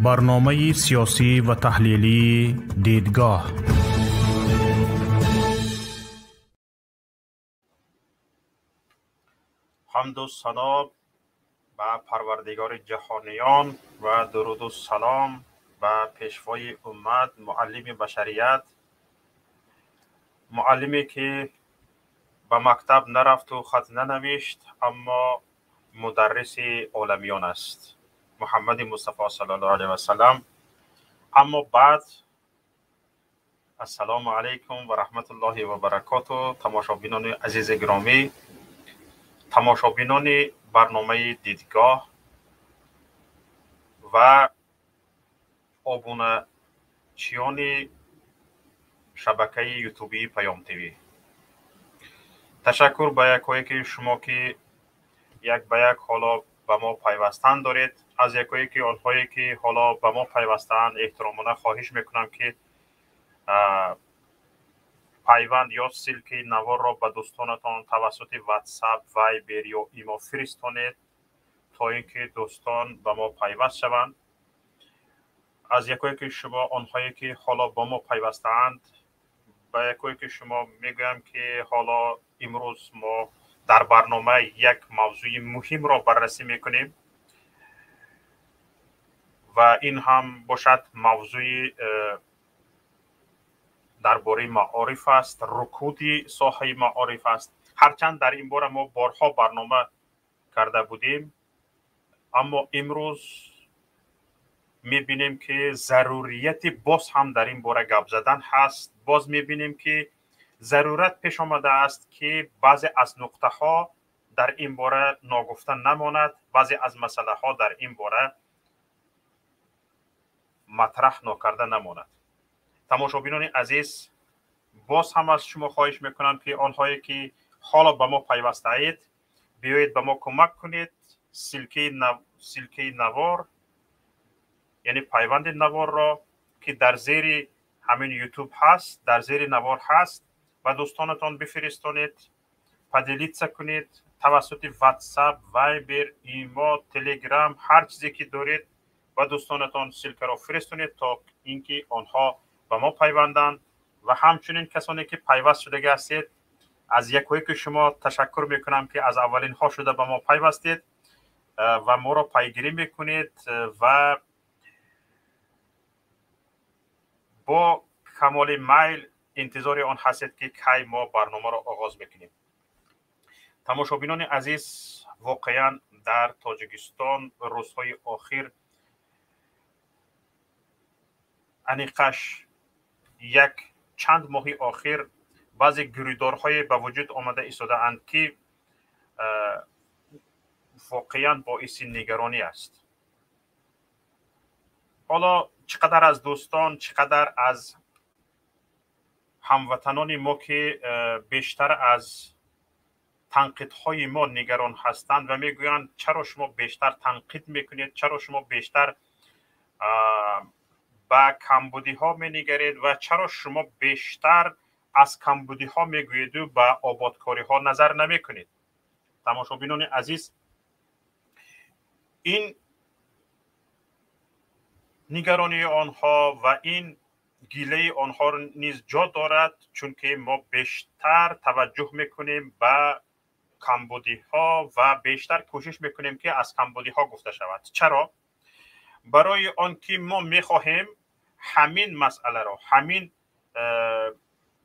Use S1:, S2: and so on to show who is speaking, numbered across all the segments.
S1: Барномаи сиёсӣ ва таҳлилии «Дидгоҳ».
S2: Ҳамду сано ба Парвардигори ҷаҳониён ва дуруду салом ба пешвои уммат, муаллими башарият, муаллиме ки ба мактаб нарафту хат нанавишт, аммо мударриси оламиён аст, Муҳаммади Мустафо саллаллоҳу алайҳи васаллам. Аммо баъд, ассалому алайкум ва раҳматуллоҳи ва баракоту, тамошобинони азизи гиромӣ, тамошобинони барномаи «Дидгоҳ» ва обуначиёни шабакаи ютубии Паём ТВ. Ташаккур ба якое ки шумо ки як ба як ҳоло ба мо пайвастан доред. Аз якое ки онҳое ки ҳоло ба мо пайвастаанд, эҳтиромона хоҳиш мекунам ки пайванд ё ссылки наворро ба дӯстонатон тавассути WhatsApp, Viber ё имо фиристонед, то ин ки дӯстон ба мо пайваст шаванд. Аз якое ки шумо онҳое ки ҳоло ба мо пайвастаанд, ба якое ки шумо мегӯям ки ҳоло имрӯз мо дар барнома як мавзӯи муҳимро баррасӣ мекунем ва ин ҳам бошад мавзӯи дар бораи маориф аст, рукуди соҳаи маориф аст. Ҳарчанд дар ин бора мо борҳо барнома карда будем, аммо имрӯз мебинем ки зарурияти боз ҳам дар ин бора гап задан ҳаст. Боз мебинем ки зарурат пеш омадааст ки баъзе аз нуқтаҳо дар ин бора ногуфта намонад, баъзе аз масъалаҳо дар ин бора матраҳ нокарда намонад. Тамошобинони азиз, боз ҳам аз шумо хоҳиш мекунам ки онҳое ки ҳоло ба мо пайвастаед, биёед ба мо кӯмак кунед, ссылки навор, яъне пайванди наворро ки дар зери ҳамин ютуб ҳаст, дар зери навор ҳаст, ба дӯстонатон бифиристонед, поделиться кунед тавассути WhatsApp, Viber, имо, Telegram, ҳар чизе ки доред ба дӯстонатон ссылкаро фиристонед, то ин ки онҳо ба мо пайванданд. Ва ҳамчунин касоне ки пайваст шудага ҳастед, аз якое ки шумо ташаккур мекунам ки аз аввалинҳо шуда ба мо пайвастед ва моро пайгирӣ мекунед ва бо камоли майл интизори он ҳастед ки кай мо барномаро оғоз мекунем. Тамошобинони азиз, воқеан дар Тоҷикистон рӯзҳои охир, аниқаш як чанд моҳи охир, баъзе гиридорҳое ба вуҷуд омада истодаанд ки воқеан боиси нигаронӣ аст. Ҳоло чӣ қадар аз дӯстон, чӣ қадар аз ҳамватанони мо ки бештар аз танқидҳои мо нигарон ҳастанд ва мегӯянд чаро шумо бештар танқид мекунед, чаро шумо бештар ба камбудиҳо менигаред ва чаро шумо бештар аз камбудиҳо мегӯеду ба ободкориҳо назар намекунед. Тамошобинони азиз, ин нигаронии онҳо ва ин гилаи онҳо низ ҷо дорад, чунки мо бештар таваҷҷӯҳ мекунем ба камбудиҳо ва бештар кӯшиш мекунем ки аз камбудиҳо гуфта шавад. Чаро? Барои он ки мо мехоҳем ҳамин масъаларо, ҳамин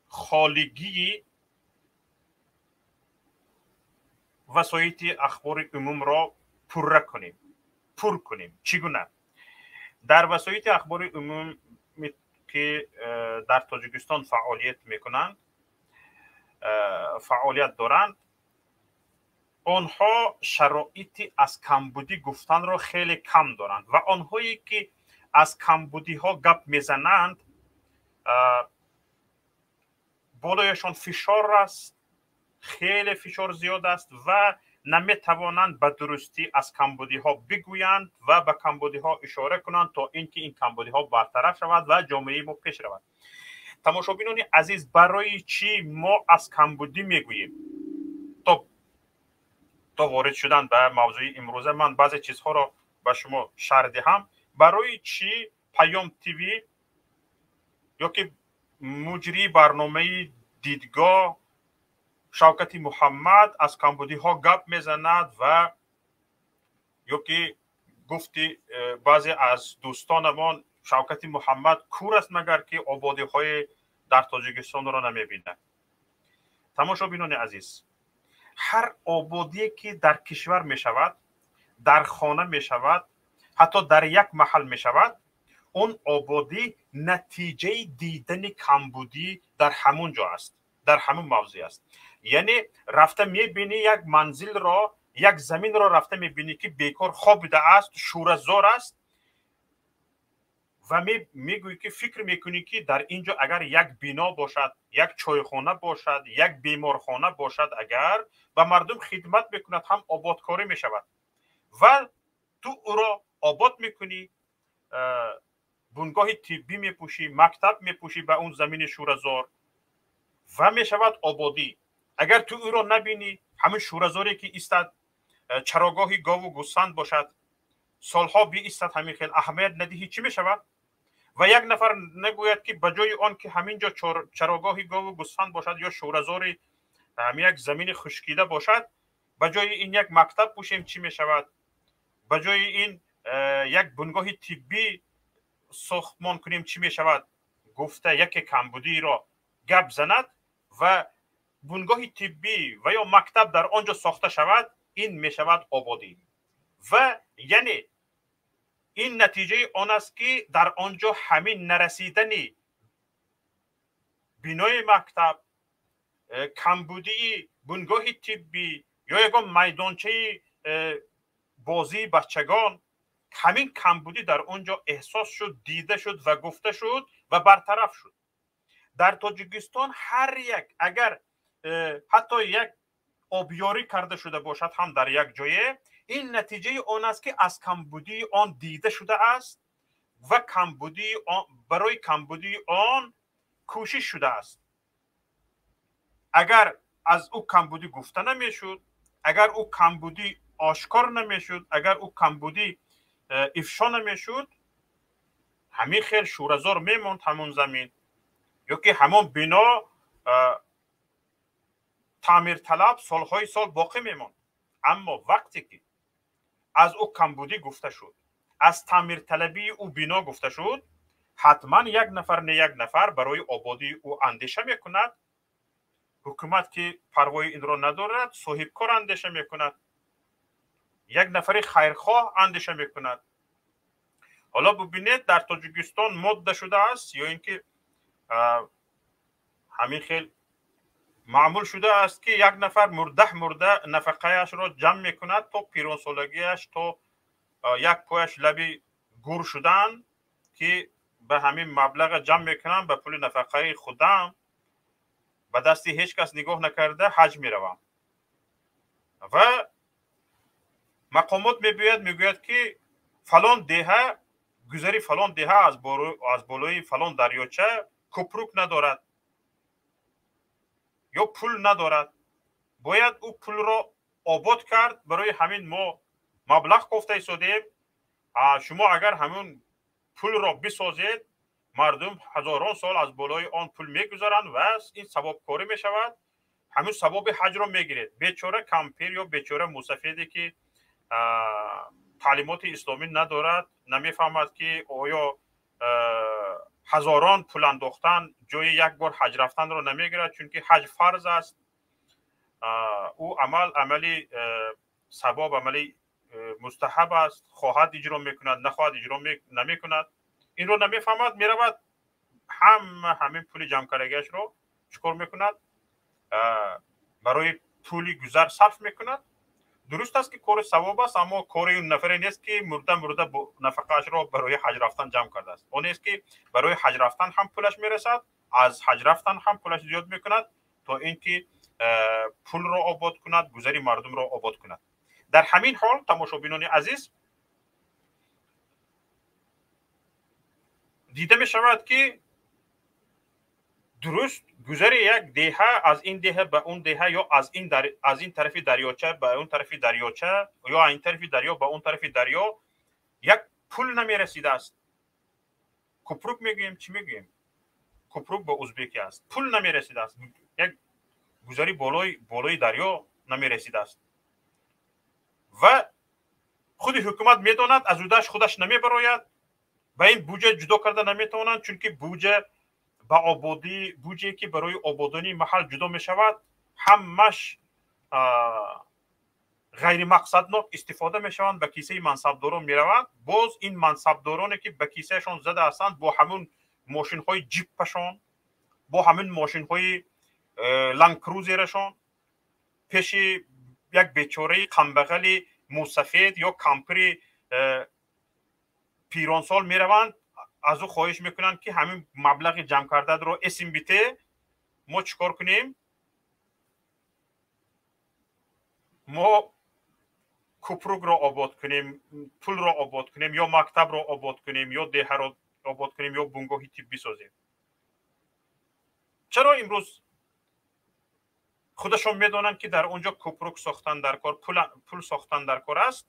S2: холигии васоити ахбори умумро пурра кунем, пур кунем. Чӣ гуна? Дар васоити ахбори умум ки дар Тоҷикистон фаъолият мекунанд, фаъолият доранд, онҳо шароити аз камбудӣ гуфтанро хеле кам доранд ва онҳое ки аз камбудиҳо гап мезананд, болояшон фишор аст, хеле фишор зиёд аст ва наметавонанд ба дурустӣ аз камбудиҳо бигӯянд ва ба камбудиҳо ишора кунанд, то ин ки ин камбудиҳо бартараф шавад ва ҷомеаи мо пеш равад. Тамошобинони азиз, барои чӣ мо аз камбудӣ мегӯем? То ворид шудан ба мавзӯи имрӯза ман баъзе чизҳоро ба шумо шарҳ диҳам. Барои чӣ Паём ТВ ё ки муҷрии барномаи Дидгоҳ Шавкати Муҳаммад аз камбудиҳо гап мезанад ва ё ки гуфти баъзе аз дӯстонамон, Шавкати Муҳаммад кур аст магар, ки ободиҳои дар Тоҷикистонро намебинад? Тамошобинони азиз, ҳар ободие ки дар кишвар мешавад, дар хона мешавад, ҳатто дар як маҳал мешавад, он ободӣ натиҷаи дидани камбудӣ дар ҳамон ҷо аст, дар ҳамон мавзеъ аст. Яъне рафта мебинӣ як манзилро, як заминро рафта мебинӣ, ки бекор хобидааст, шӯразор аст, ва мегӯӣ ки фикр мекунӣ, ки дар ин ҷо агар як бино бошад, як чойхона бошад, як беморхона бошад, агар ба мардум хидмат мекунад, ҳам ободкорӣ мешавад. Ва ту ӯро обод мекунӣ, бунгоҳи тиббӣ мепӯшӣ, мактаб мепӯшӣ ба он замини шӯразор ва мешавад ободӣ. Агар ту ӯро набинӣ, ҳамин шӯразоре ки истад, чарогоҳи гову гӯсфанд бошад, солҳо биистад, ҳамин хел аҳамият надиҳӣ, чӣ мешавад? Ва як нафар нагӯяд, ки ба ҷои он ки ҳамин ҷо чарогоҳи гову гӯсфанд бошад ё шӯразори ҳамин як замини хушкида бошад, ба ҷои ин як мактаб пӯшем, чӣ мешавад? Ба ҷои ин як бунгоҳи тиббӣ сохтмон кунем, чӣ мешавад? Гуфта яке камбудиро гап занад ва бунгоҳи тиббӣ ва ё мактаб дар он ҷо сохта шавад, ин мешавад ободӣ. Ва яъне ин натиҷаи он аст, ки дар он ҷо ҳамин нарасидани бинои мактаб, камбудии бунгоҳи тиббӣ ё ягон майдончаи бозии бачагон, ҳамин камбудӣ дар он ҷо эҳсос шуд, дида шуд ва гуфта шуд ва бартараф шуд. Дар Тоҷикистон ҳар як агар ҳатто як обёрӣ карда шуда бошад ҳам дар як ҷое, ин натиҷаи он аст, ки аз камбудии он дида шудааст ва камбудии он, барои камбудии он кӯшиш шудааст. Агар аз ӯ камбудӣ гуфта намешуд, агар ӯ камбудӣ ошкор намешуд, агар ӯ камбудӣ ифшо намешуд, ҳамин хел шӯразор мемонд ҳамон замин ё ки ҳамон бино таъмирталаб солҳои сол боқӣ мемонд. Аммо вақте ки аз ӯ камбудӣ гуфта шуд, аз таъмирталабии ӯ бино гуфта шуд, ҳатман як нафар, не, як нафар барои ободии ӯ андеша мекунад. Ҳукумат ки парвои инро надорад, соҳибкор андеша мекунад, як нафари хайрхоҳ андеша мекунад. Ҳоло бубинед, дар Тоҷикистон модда шудааст ё ин ки ҳамин хел маъмул шудааст, ки як нафар мурда мурда нафақаяшро ҷамъ мекунад то пиронсолагиаш, то як пояш лаби гур шудан, ки ба ҳамин маблаға ҷамъ мекунам, ба пули нафақаи худам ба дасти ҳеҷ кас нигоҳ накарда ҳаҷ меравам. Ва мақомот мебиёяд, мегӯяд, ки фалон деҳа, гузари фалон деҳа аз болои фалон дарёча кӯпрук надорад ё пул надорад, бояд ӯ пулро обод кард. Барои ҳамин мо маблағ кофта истодем. Шумо агар ҳамун пулро бисозед, мардум ҳазорон сол аз болои он пул мегузаранд ва ин савобкорӣ мешавад, ҳамун савоби ҳаҷро мегиред. Бечора кампир ё бечора мусафеде, ки таълимоти исломӣ надорад, намефаҳмад, ки оё ҳазорон пул андохтан ҷои як бор ҳаҷ рафтанро намегирад, чунки ҳаҷ фарз аст. Ӯ амал амали савоб, амали мустаҳаб аст, хоҳад иҷро мекунад, нахоҳад иҷро намекунад. Инро намефаҳмад, меравад, ҳама ҳамин пули ҷамъкардагиашро чӣ кор мекунад? Барои пули гузар сарф мекунад. Дуруст аст, ки кори савоб аст, аммо кори нафаре нест, ки мурда мурда нафақаашро барои ҳаҷ рафтан ҷамъ кардааст. Он нест, ки барои ҳаҷ рафтан ҳам пулаш мерасад, аз ҳаҷ рафтан ҳам пулаш зиёд мекунад, то ин ки пулро обод кунад, гузари мардумро обод кунад. Дар ҳамин ҳол, тамошобинони азиз, дида мешавад, ки дуруст гузари як деҳа аз ин деҳа ба он деҳа ё аз ин тарафи дарёча ба он тарафи дарёча ё аз ин тарафи дарё ба он тарафи дарё як Пул намерасидааст. Купрук мегӯем, чӣ мегӯем? Купрук ба узбекӣ аст. Пул намерасидааст, як гузари болои дарё намерасидааст. Ва худи ҳукумат медонад, аз ӯдаш худаш намебарояд, ба ин буҷа ҷудо карда наметавонанд, чунки буҷа ба ободӣ, буҷае ки барои ободонии маҳал ҷудо мешавад, ҳамаш ғайримақсаднок истифода мешаванд, ба кисаи мансабдорон мераванд. Боз ин мансабдороне ки ба кисаашон зада ҳастанд, бо ҳамун мошинҳои ҷиппашон, бо ҳамин мошинҳои ландкрузерашон пеши як бечораи камбағали мусафед ё кампири пиронсол мераванд, аз ӯ хоҳиш мекунанд, ки ҳамин маблағи ҷамъ кардаро смбт мо чӣ кор кунем? Мо купрукро обод кунем, пулро обод кунем, ё мактабро обод кунем, ё деҳаро обод кунем, ё бунгоҳи тиб бисозем. Чаро имрӯз худашон медонанд, ки дар он ҷо купрук сохтан дар кор, пул сохтан дар кор аст,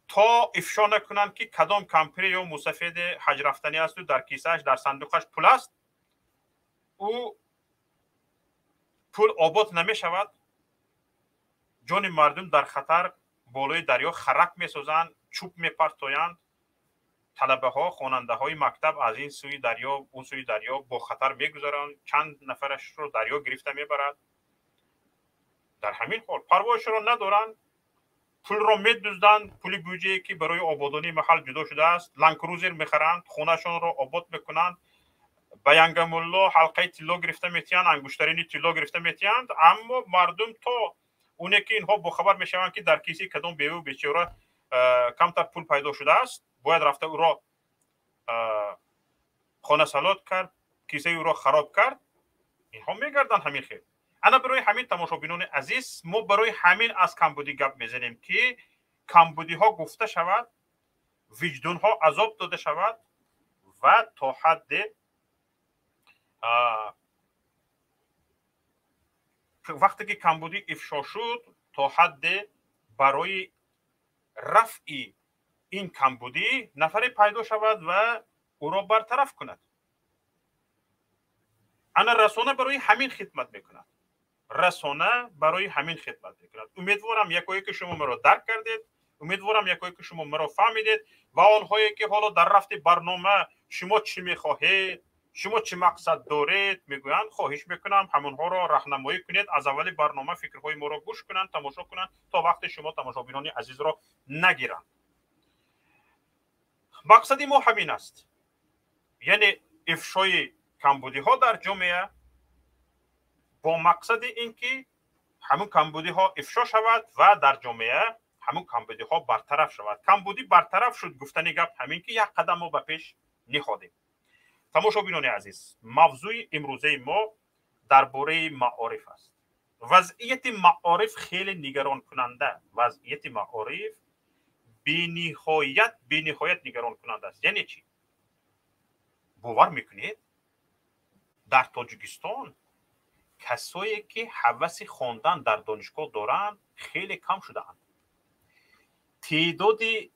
S2: то ифшо накунанд, ки кадом кампире ё мусафеде ҳаҷ рафтанӣ асту дар кисааш, дар сандуқаш пул аст, ӯ пул обод намешавад, ҷони мардум дар хатар, болои дарё харак месозанд, чӯб мепартоянд, талабаҳо, хонандаҳои мактаб аз ин сӯи дарё он сӯи дарё бо хатар мегузаранд, чанд нафарашро дарё гирифта мебарад. Дар ҳамин ҳол парвояшро надоранд, пулро медузданд, пули буҷае ки барои ободонии маҳал ҷудо шудааст, ландкрузер мехаранд, хонаашонро обод мекунанд, ба янгамулло ҳалқаи тилло гирифта метиҳанд, ангуштарини тилло гирифта метиҳанд. Аммо мардум то оне ки инҳо бохабар мешаванд, ки дар кисаи кадом беву бечора камтар пул пайдо шудааст, бояд рафта ӯро хонасалот кард, кисаи ӯро хароб кард, инҳо мегарданд ҳамин хел. Ана барои ҳамин, тамошобинони азиз, мо барои ҳамин аз камбудӣ гап мезанем, ки камбудиҳо гуфта шавад, виҷдонҳо азоб дода шавад ва то ҳадде вақте ки камбудӣ ифшо шуд, то ҳадде барои рафъи ин камбудӣ нафаре пайдо шавад ва ӯро бартараф кунад. Ана расона барои ҳамин хидмат мекунад, расона барои ҳамин хидмат мекунад. Умедворам, якое ки шумо маро дарк кардед, умедворам, якое ки шумо маро фаҳмидед. Ва онҳое ки ҳоло дар рафти барнома «Шумо чӣ мехоҳед? Шумо чӣ мақсад доред?» мегӯянд, хоҳиш мекунам, ҳамонҳоро раҳнамоӣ кунед, аз аввали барнома фикрҳои моро гӯш кунанд, тамошо кунанд, то вақте шумо тамошобинони азизро нагиранд. Мақсади мо ҳамин аст, яъне ифшои камбудиҳо дар ҷомеа бо мақсади ин ки ҳамун камбудиҳо ифшо шавад ва дар ҷомеа ҳамун камбудиҳо бартараф шавад. Камбудӣ бартараф шуд, гуфтани гап ҳамин ки як қадам мо ба пеш ниҳодем. Тамошобинони азиз, мавзӯи имрӯзаи мо дар бораи маориф аст. Вазъияти маориф хеле нигаронкунанда, вазъияти маориф бениҳоят, бениҳоят нигаронкунанда аст. Яъне чӣ? Бовар мекунед, дар Тоҷикистон касое ки ҳаваси хондан дар донишгоҳ доранд, хеле кам шудаанд. Теъдоди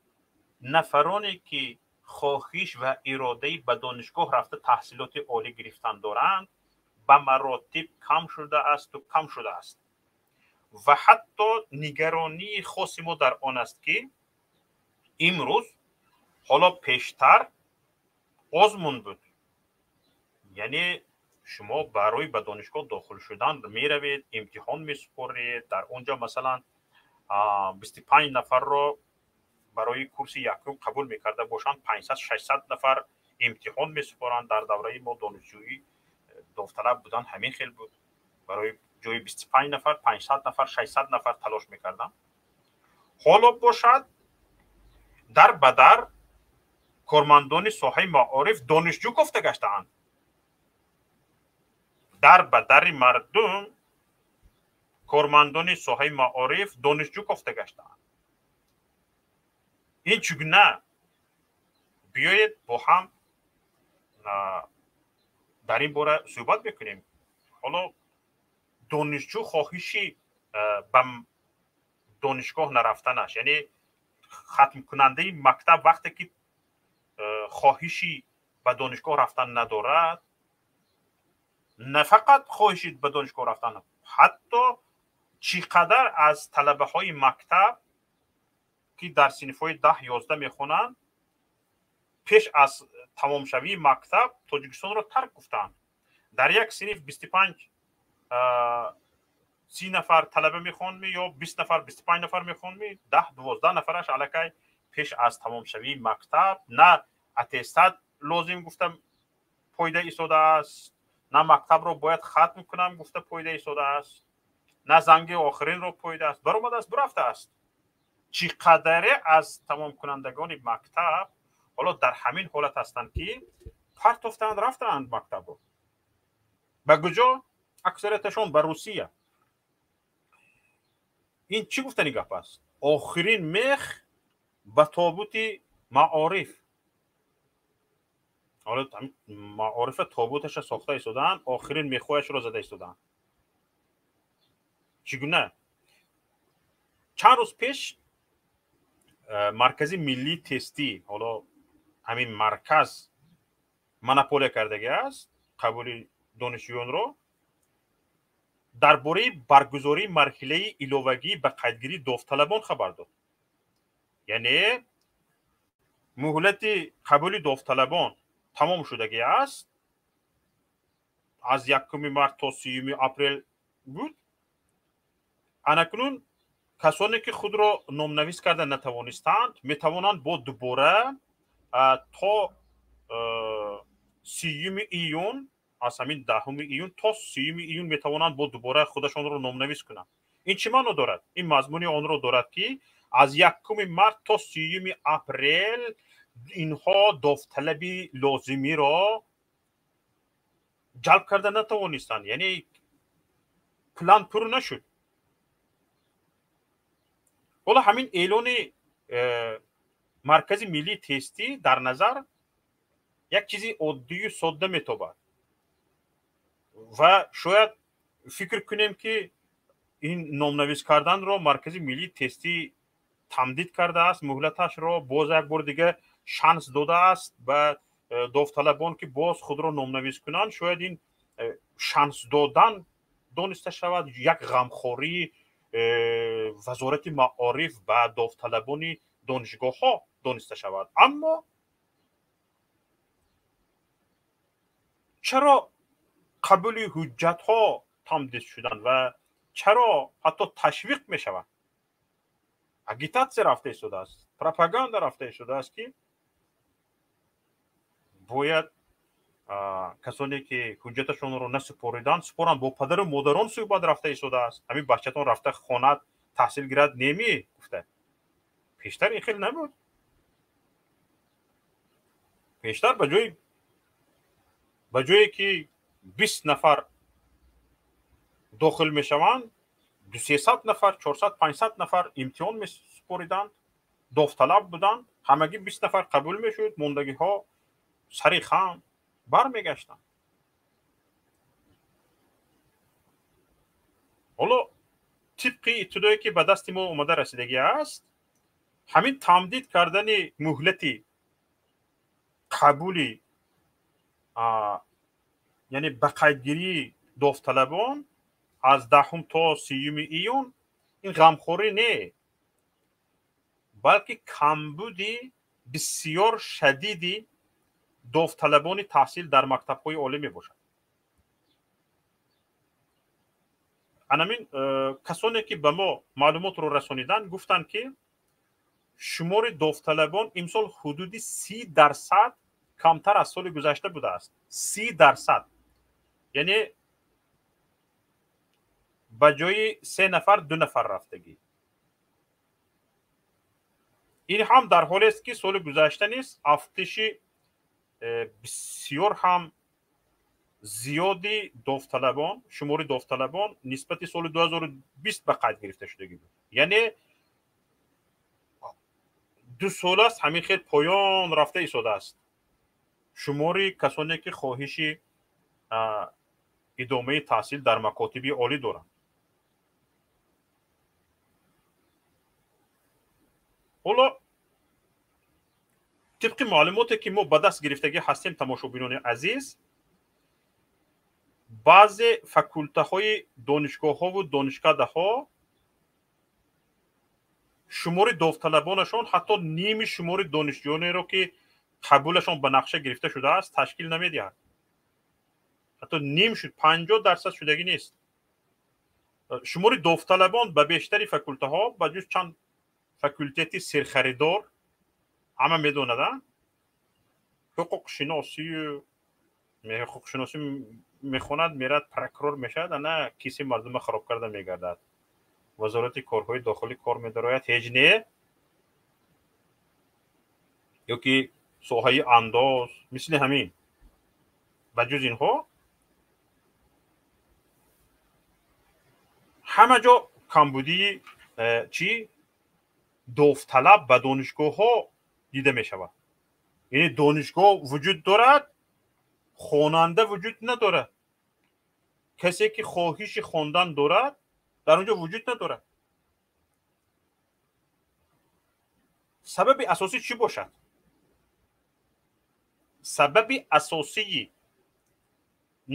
S2: нафароне ки хоҳиш ва иродаи ба донишгоҳ рафта таҳсилоти олӣ гирифтан доранд, ба маротиб кам шудаасту кам шудааст. Ва ҳатто нигаронии хоси мо дар он аст, ки имрӯз, ҳоло пештар озмун буд, яъне шумо барои ба донишгоҳ дохил шудан меравед, имтиҳон месупоред, дар он ҷо масалан 25 нафарро барои курси якум қабул мекарда бошанд, 500, 600 нафар имтиҳон месупоранд. Дар давраи мо донишҷӯӣ, довталаб будан ҳамин хел буд: барои ҷои 25 нафар 500 нафар, 600 нафар талош мекарданд. Ҳоло бошад, дар ба дар кормандони соҳаи маориф донишҷӯ кофта гаштаанд. Дар ба дари мардум кормандони соҳаи маориф донишҷӯ кофта гаштаанд. Ин чӣ гуна? Биёед, бо ҳам дар ин бора суҳбат мекунем. Ҳоло донишҷӯ хоҳиши ба донишгоҳ нарафтанаш, яъне Хатмкунандаи мактаб вақте ки хоҳиши ба донишгоҳ рафтан надорад, на фақат хоҳиши ба донишгоҳ рафтан, ҳатто чӣ қадар аз талабаҳои мактаб ки дар синфҳои 10-11 мехонанд, пеш аз тамомшавии мактаб Тоҷикистонро тарк гуфтанд. Дар як синф 25 30 нафар талаба мехондми ё 20 нафар, 25 нафар мехондми, 10-12 нафараш аллакай пеш аз тамомшавии мактаб на аттестат лозим гуфта пойда истодааст, на мактабро бояд хатм кунам гуфта пойда истодааст, на занги охиринро пойда аст, баромадааст, бурафтааст. Чӣ қадаре аз тамомкунандагони мактаб ҳоло дар ҳамин ҳолат ҳастанд, ки партофтаанд, рафтаанд мактабро. Ба куҷо? Аксарияташон ба Русия. Ин чӣ гуфтани гап аст? Охирин мех ба тобути маориф. Ҳоло маорифа тобуташа сохта истодаанд, охирин мехҳояшро зада истодаанд. Чӣ гуна? Чанд рӯз пеш Маркази миллии тестӣ, ҳоло ҳамин марказ монополия кардагӣ аст қабули донишҷӯёнро, дар бораи баргузории марҳилаи иловагӣ ба қайдгирии довталабон хабар дод. Яъне муҳлати қабули довталабон тамом шудагӣ аст, аз 1 март то 30 апрел буд. Анакнун касоне ки худро номнавис карда натавонистанд, метавонанд бо дубора то 30 июн, аз ҳамин 10 июн то 30 июн метавонанд бо дубора худашонро номнавис кунанд. Ин чӣ маъно дорад? Ин мазмуни онро дорад, ки аз 1 март то 30 апрел инҳо довталаби лозимиро ҷалб карда натавонистанд, яъне план пур нашуд. Ҳоло ҳамин эълони Маркази миллии тестӣ дар назар як чизи оддию содда метобад ва шояд фикр кунем, ки ин номнавис карданро Маркази миллии тестӣ тамдид кардааст, муҳлаташро боз як бор дига шанс додааст ба довталабон, ки боз худро номнавис кунанд. Шояд ин шанс додан дониста шавад як ғамхории Вазорати маориф ба довталабони донишгоҳҳо дониста шавад. Аммо чаро қабули ҳуҷҷатҳо тамдид шуданд ва чаро ҳатто ташвиқ мешавад? Агитатсия рафта истодааст, пропаганда рафта истодааст, ки бояд касоне ки ҳуҷҷаташонро насупориданд, супоранд. Бо падару модарон суҳбат рафта истодааст. Ҳамин бачатон рафта хонад, таҳсил гирад, неми гуфта. Пештар ин хел набуд. Пештар ба ҷое ки 20 нафар дохил мешаванд, 200-300 нафар, 400-500 нафар имтиҳон месупориданд, довталаб буданд, ҳамагӣ 20 нафар қабул мешуд, мондагиҳо сари хам бармегаштанд. Ҳоло тибқи иттилое ки ба дасти мо омада расидагӣ аст, ҳамин тамдид кардани муҳлати қабули, яъне ба қайдгирии довталабон аз 10 то 30 июн, ин ғамхорӣ не, балки камбуди бисёр шадиди довталабони таҳсил дар мактабҳои олӣ мебошад. Анамин касоне ки ба мо маълумотро расониданд, гуфтанд, ки шумори довталабон имсол ҳудуди 30% камтар аз соли гузашта будааст. 30%, яъне ба ҷои 3 нафар 2 нафар рафтагӣ. Ин ҳам дар ҳолест, ки соли гузашта низ афтиши бисёр ҳам зиёди довталабон, шумори довталабон нисбати соли 2020 ба қайд гирифта шудагӣ буд. Яъне 2 сол аст ҳамин хел поён рафта истодааст шумори касоне ки хоҳиши идомаи таҳсил дар макотиби олӣ доранд. Ҳоло тибқи маълумоте ки мо ба даст гирифтагӣ ҳастем, тамошобинони азиз, баъзе факултаҳои донишгоҳҳову донишкадаҳо шумори довталабонашон ҳатто ними шумори донишҷӯёнеро, ки қабулашон ба нақша гирифта шудааст, ташкил намедиҳад. Ҳатто ним шуд, 50% шудагӣ нест. Шумори довталабон ба бештари факултаҳо, ба ҷуз чанд факултети серхаридор, ҳама медонад, ҳуқуқшиносию ҳуқуқшиносӣ мехонад, мерад прокурор мешавад, ана киси мардума хароб карда мегардад. Вазорати корҳои дохилӣ кор медарояд, ҳеҷ не, ё ки соҳаи андоз, мисли ҳамин. Ба ҷуз инҳо ҳама ҷо камбудии чӣ довталаб ба донишгоҳҳо дида мешавад. Яъне донишгоҳ вуҷуд дорад, хонанда вуҷуд надорад. Касе ки хоҳиши хондан дорад, дар он ҷо вуҷуд надорад. Сабаби асосӣ чӣ бошад? Сабаби асосии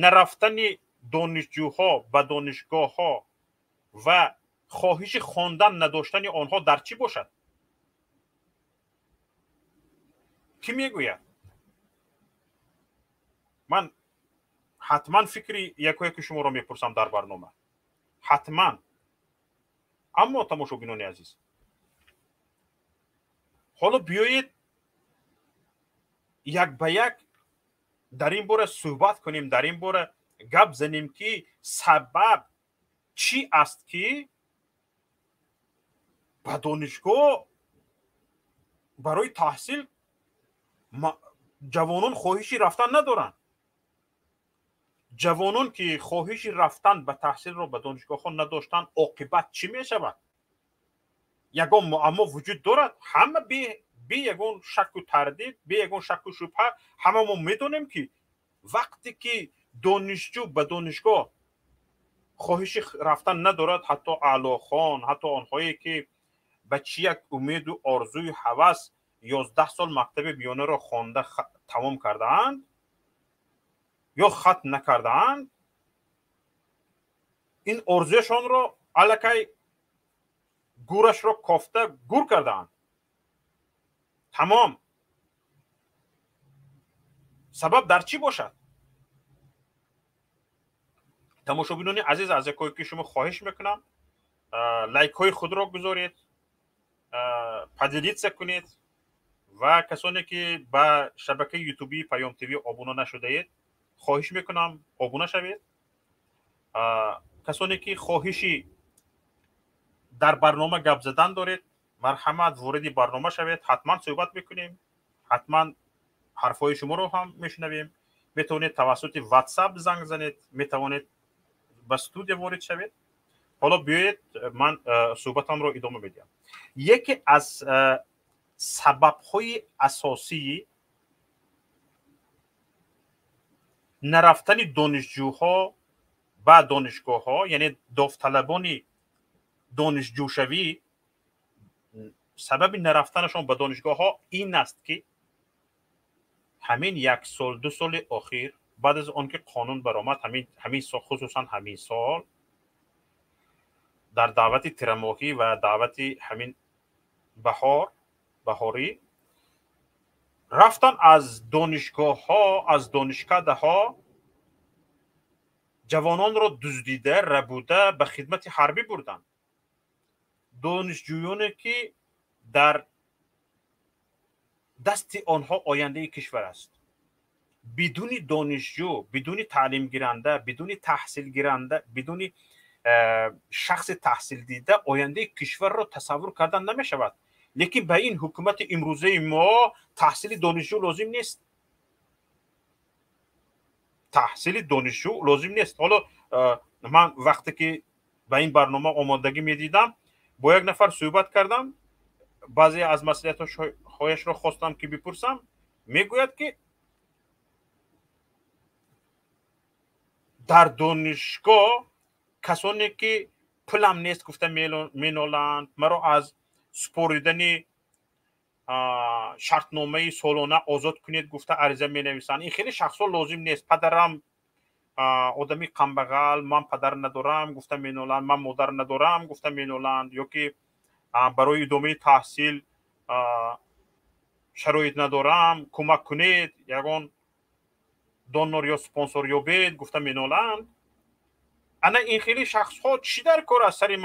S2: нарафтани донишҷӯҳо ба донишгоҳҳо ва хоҳиши хондан надоштани онҳо дар чӣ бошад? Кӣ мегӯяд? Ман ҳатман фикри якояки шуморо мепурсам дар барнома, ҳатман. Аммо тамошобинони азиз, ҳоло биёед як ба як дар ин бора суҳбат кунем, дар ин бора гап занем, ки сабаб чӣ аст, ки ба донишгоҳ барои таҳсил ҷавонон хоҳиши рафтан надоранд. Ҷавонон ки хоҳиши рафтан ба таҳсилро ба донишгоҳҳо надоштанд, оқибат чӣ мешавад? Ягон муаммо вуҷуд дорад? Ҳама бе ягон шакку тардид, бе ягон шакку шубҳа ҳама мо медонем, ки вақте ки донишҷӯ ба донишгоҳ хоҳиши рафтан надорад, ҳатто аълохон, ҳатто онҳое ки ба чӣ як умеду орзуи ҳавас 11 сол мактаби миёнаро хонда тамом кардаанд ё хатм накардаанд, ин орзуяшонро аллакай гӯрашро кофта гур кардаанд. Тамом. Сабаб дар чӣ бошад? Тамошобинони азиз, аз якое ки шумо хоҳиш мекунам, лайкҳои худро гузоред, поделиться кунед ва касоне ки ба шабакаи ютубии Паём ТВ обуна нашудаед, хоҳиш мекунам обуна шавед. Касоне ки хоҳиши дар барнома гап задан доред, марҳамат, вориди барнома шавед, ҳатман суҳбат мекунем, ҳатман ҳарфҳои шуморо ҳам мешунавем. Метавонед тавассути WhatsApp занг занед, метавонед ба студия ворид шавед. Ҳоло биёед ман суҳбатамро идома медиҳам. Яке аз сабабҳои асосии нарафтани донишҷӯҳо ба донишгоҳҳо, яъне довталабони донишҷӯшавӣ, сабаби нарафтанашон ба донишгоҳҳо ин аст, ки ҳамин як сол, ду соли охир, баъд аз он ки қонун баромад, ҳамин сол, хусусан ҳамин сол, дар даъвати тирамоҳӣ ва даъвати ҳамин баҳорӣ рафтан аз донишгоҳҳо, аз донишкадаҳо ҷавононро дуздида, рабуда ба хидмати ҳарбӣ бурданд. Донишҷӯёне ки дар дасти онҳо ояндаи кишвар аст. Бидуни донишҷӯ, бидуни таълимгиранда, бидуни таҳсилгиранда, бидуни шахси таҳсилдида ояндаи кишварро тасаввур кардан намешавад. Лекин ба ин ҳукумати имрӯзаи мо таҳсили донишҷӯ лозим нест. Таҳсили донишҷӯ лозим нест. Ҳоло ман вақте ки ба ин барнома омодагӣ медидам, бо як нафар суҳбат кардам, баъзе аз маслиҳатҳояшро хостам ки бипурсам. Мегӯяд, ки дар донишгоҳ касоне ки пулам нест гуфта меноланд, маро аз супоридани Шартномаи солона озод кунед гуфта ариза менависанд. Ин хеле шахсҳо лозим нест. Падарам одами камбағал, ман падар надорам гуфта меноланд, ман модар надорам гуфта меноланд, ё ки барои идомаи таҳсил шароит надорам, кӯмак кунед, ягон донор ё спонсор ёбед гуфта меноланд. Ана ин хеле шахсҳо чӣ дар кор аст сари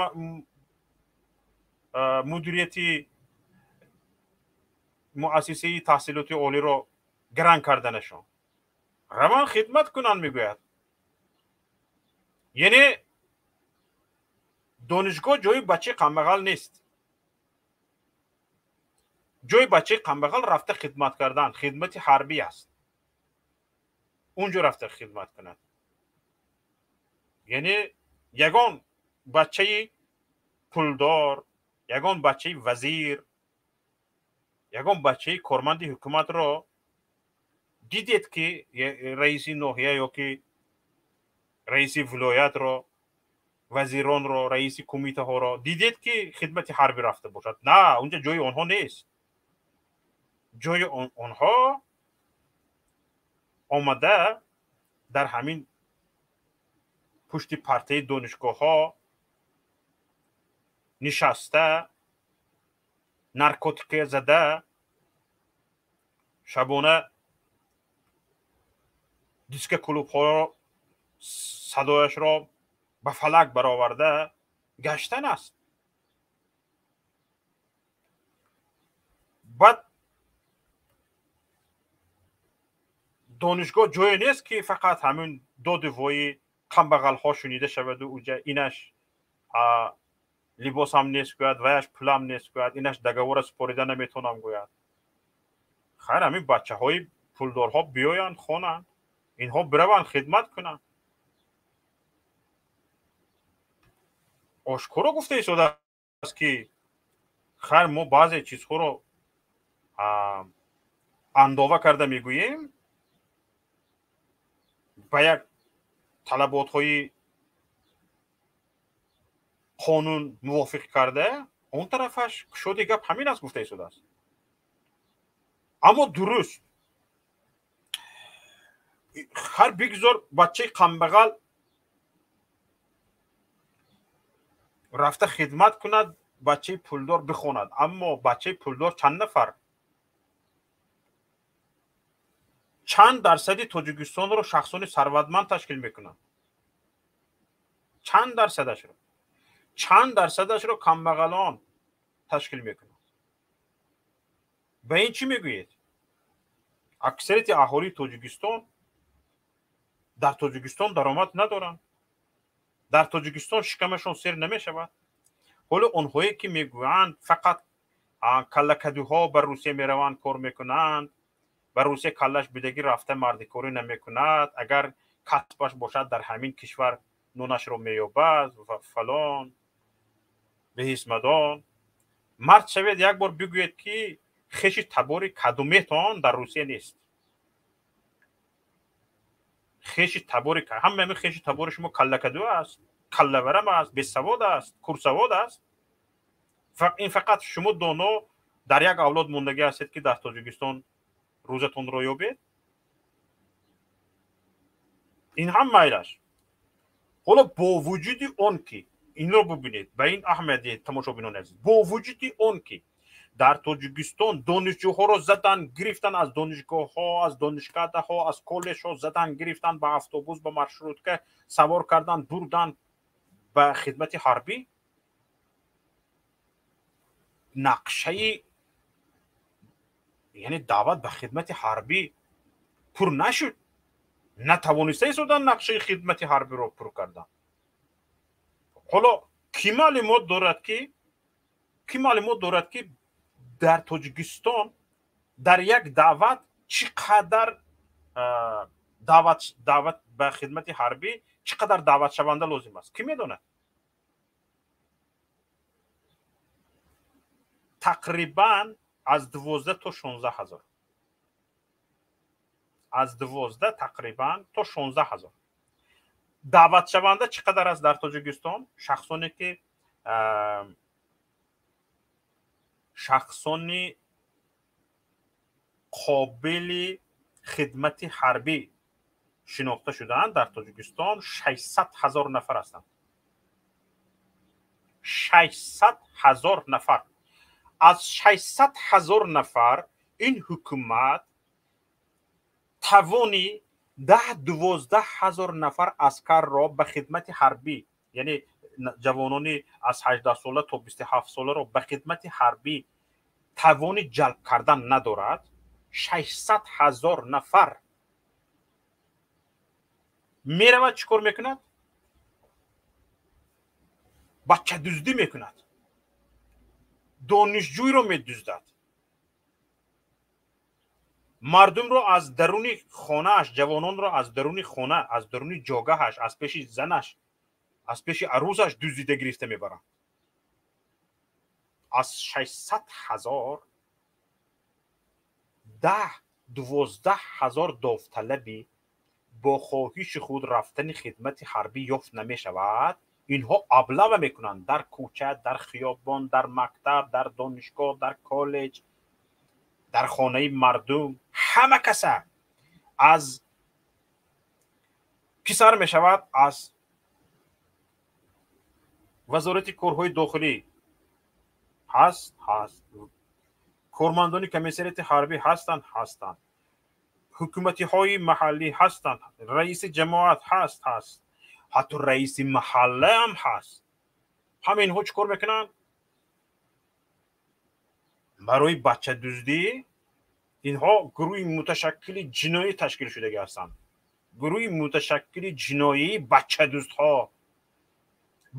S2: мудирияти муассисаи таҳсилоти олиро гаран карданашон? Раван хидмат кунанд, мегӯяд. Яъне донишгоҳ ҷои бачаи камбағал нест. Ҷои бачаи камбағал рафта хидмат кардан, хидмати ҳарбӣ аст, унҷо рафта хидмат кунад. Яъне ягон бачаи пулдор, ягон бачаи вазир, ягон бачаи корманди ҳукуматро дидед, ки раиси ноҳия ё ки раиси вилоятро, вазиронро, раиси кумитаҳоро дидед, ки хидмати ҳарбӣ рафта бошад? На, унҷа ҷои онҳо нест. Ҷои онҳо омада дар ҳамин пушти партаи донишгоҳҳо нишаста, наркотика зада, шабона дискоклубҳоро садояшро ба фалак бароварда гаштан аст. Баъд донишгоҳ ҷое нест, ки фақат ҳамин доду вои камбағалҳо шунида шаваду уҷа инаш либосам нест гӯяд, ваяш пулам нест гӯяд, инаш договора супорида наметонам гӯяд. Хайр, ҳамин бачаҳои пулдорҳо биёянд, хонанд, инҳо бираванд хидмат кунанд. Ошкоро гуфта истодааст, ки хайр, мо баъзе чизҳоро андова карда мегӯем, ба як талаботҳои қонун мувофиқ карда, он тарафаш кушоди гап ҳамин аст гуфта истодааст. Аммо дуруст, ҳар бигзор бачаи камбағал рафта хидмат кунад, бачаи пулдор бихонад. Аммо бачаи пулдор чанд нафар? Чанд дарсади Тоҷикистонро шахсони сарватманд ташкил мекунанд? Чанд дарсадашро? Чанд дарсадашро камбағалон ташкил мекунанд? Ба ин чӣ мегӯед? Аксарияти аҳолии Тоҷикистон дар Тоҷикистон даромад надоранд, дар Тоҷикистон шикамашон сер намешавад. Ҳоло онҳое ки мегӯянд, фақат каллакадуҳо ба Русия мераванд, кор мекунанд, ба Русия каллаш бидагӣ рафта мардикорӣ намекунад, агар касбаш бошад, дар ҳамин кишвар нонашро меёбад ва фалон беҳисмадон. Мард шавед, як бор бигӯед, ки хеши табори кадуметон дар Русия нест. Хеши табори ҳама ҳамин хеши табори шумо каллакаду аст, каллаварам аст, бесавод аст, курсавод аст. Ин фақат шумо доно дар як авлод мондагӣ ҳастед, ки дар Тоҷикистон рӯзатонро ёбед. Ин ҳам майлаш. Ҳоло бо вуҷуди он ки инро бубинед, ба ин аҳамият диҳед, тамошобинони азиз, бо вуҷуди он ки дар Тоҷикистон донишҷӯҳоро задан гирифтан аз донишгоҳҳо, аз донишкадаҳо, аз коллеҷҳо задан гирифтан, ба автобус, ба маршрутка савор кардан, бурдан ба хидмати ҳарбӣ, нақшаи яъне даъват ба хидмати ҳарбӣ пур нашуд. Натавониста истодан нақшаи хидмати ҳарбиро пур кардан. Ҳоло ки маълумот дорад, ки дар Тоҷикистон дар як даъват чӣ қадар даъват ба хидмати ҳарбӣ, чӣ қадар даъватшаванда лозим аст? Кӣ медонад? Тақрибан аз 12 то 16 ҳазор, аз 12 тақрибан то 16 ҳазор даъватшаванда. Чӣ қадар аст дар Тоҷикистон шахсоне ки шахсони қобили хидмати ҳарбӣ шинохта шудаанд дар Тоҷикистон 600 ҳазор нафар ҳастанд. 600 ҳазор нафар. Аз 600 ҳазор нафар ин ҳукумат тавони 10-12 ҳазор нафар аскарро ба хидмати ҳарбӣ, яъне ҷавонони аз 18 сола то 27 соларо ба хидмати ҳарбӣ тавони ҷалб кардан надорад. 600 ҳазор нафар меравад, чӣ кор мекунад? Бачадуздӣ мекунад, донишҷӯйро медуздад, мардумро аз даруни хонааш, ҷавононро аз даруни хона, аз даруни ҷогаҳаш, аз пеши занаш, аз пеши арӯсаш дуздида гирифта мебаранд. Аз 600 ҳазор 10-12 ҳазор довталаби бо хоҳиши худ рафтани хидмати ҳарбӣ ёфт намешавад. Инҳо аблава мекунанд дар кӯча, дар хиёбон, дар мактаб, дар донишгоҳ, дар коллеҷ, дар хонаи мардум. Ҳама каса аз ки сар мешавад? Аз вазорати корҳои дохилӣ ҳаст, ҳаст. Кормандони комиссариати ҳарбӣ ҳастанд, ҳастанд. Ҳукуматиҳои маҳаллӣ ҳастанд, раиси ҷамоат ҳаст, ҳаст. Ҳатто раиси маҳалла ҳам ҳаст. Ҳама инҳо чӣ кор мекунанд? Барои бачадуздӣ инҳо гурӯҳи муташаккили ҷиноӣ ташкил шудагӣ ҳастанд. Гурӯҳи муташаккили ҷиноии бачадуздҳо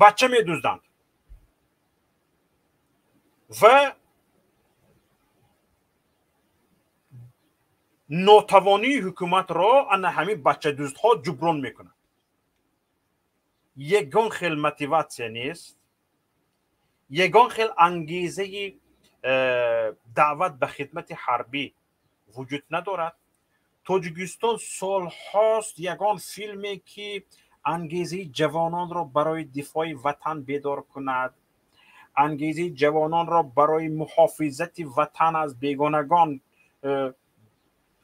S2: бача медузданд ва нотавонии ҳукуматро ана ҳамин бачадуздҳо ҷуброн мекунанд. Ягон хел мотиватсия нест, ягон хел ангезаи даъват ба хидмати ҳарбӣ вуҷуд надорад. Тоҷикистон солҳост ягон филме ки ангезаи ҷавононро барои дифои ватан бедор кунад, ангезаи ҷавононро барои муҳофизати ватан аз бегонагон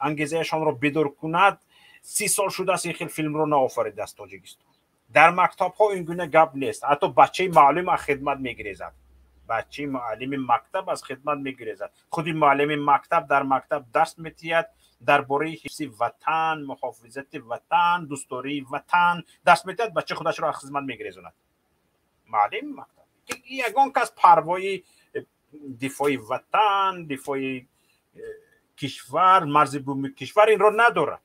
S2: ангезаашонро бедор кунад, 30 сол шудааст ин хел филмро наофаридааст Тоҷикистон. Дар мактабҳо ин гуна гап нест. Ҳатто бачаи муаллим аз хидмат мегирезад. Бачаи муаллими мактаб аз хидмат мегирезад. Худи муаллими мактаб дар мактаб дарс метиҳад дар бораи ҳифзи ватан, муҳофизати ватан, дӯстдории ватан дарс метиҳад, бача худашро аз хизмат мегирезонад. Муаллими мактаб. Ягон кас парвои дифои ватан, дифои кишвар, марзи буми кишвар инро надорад.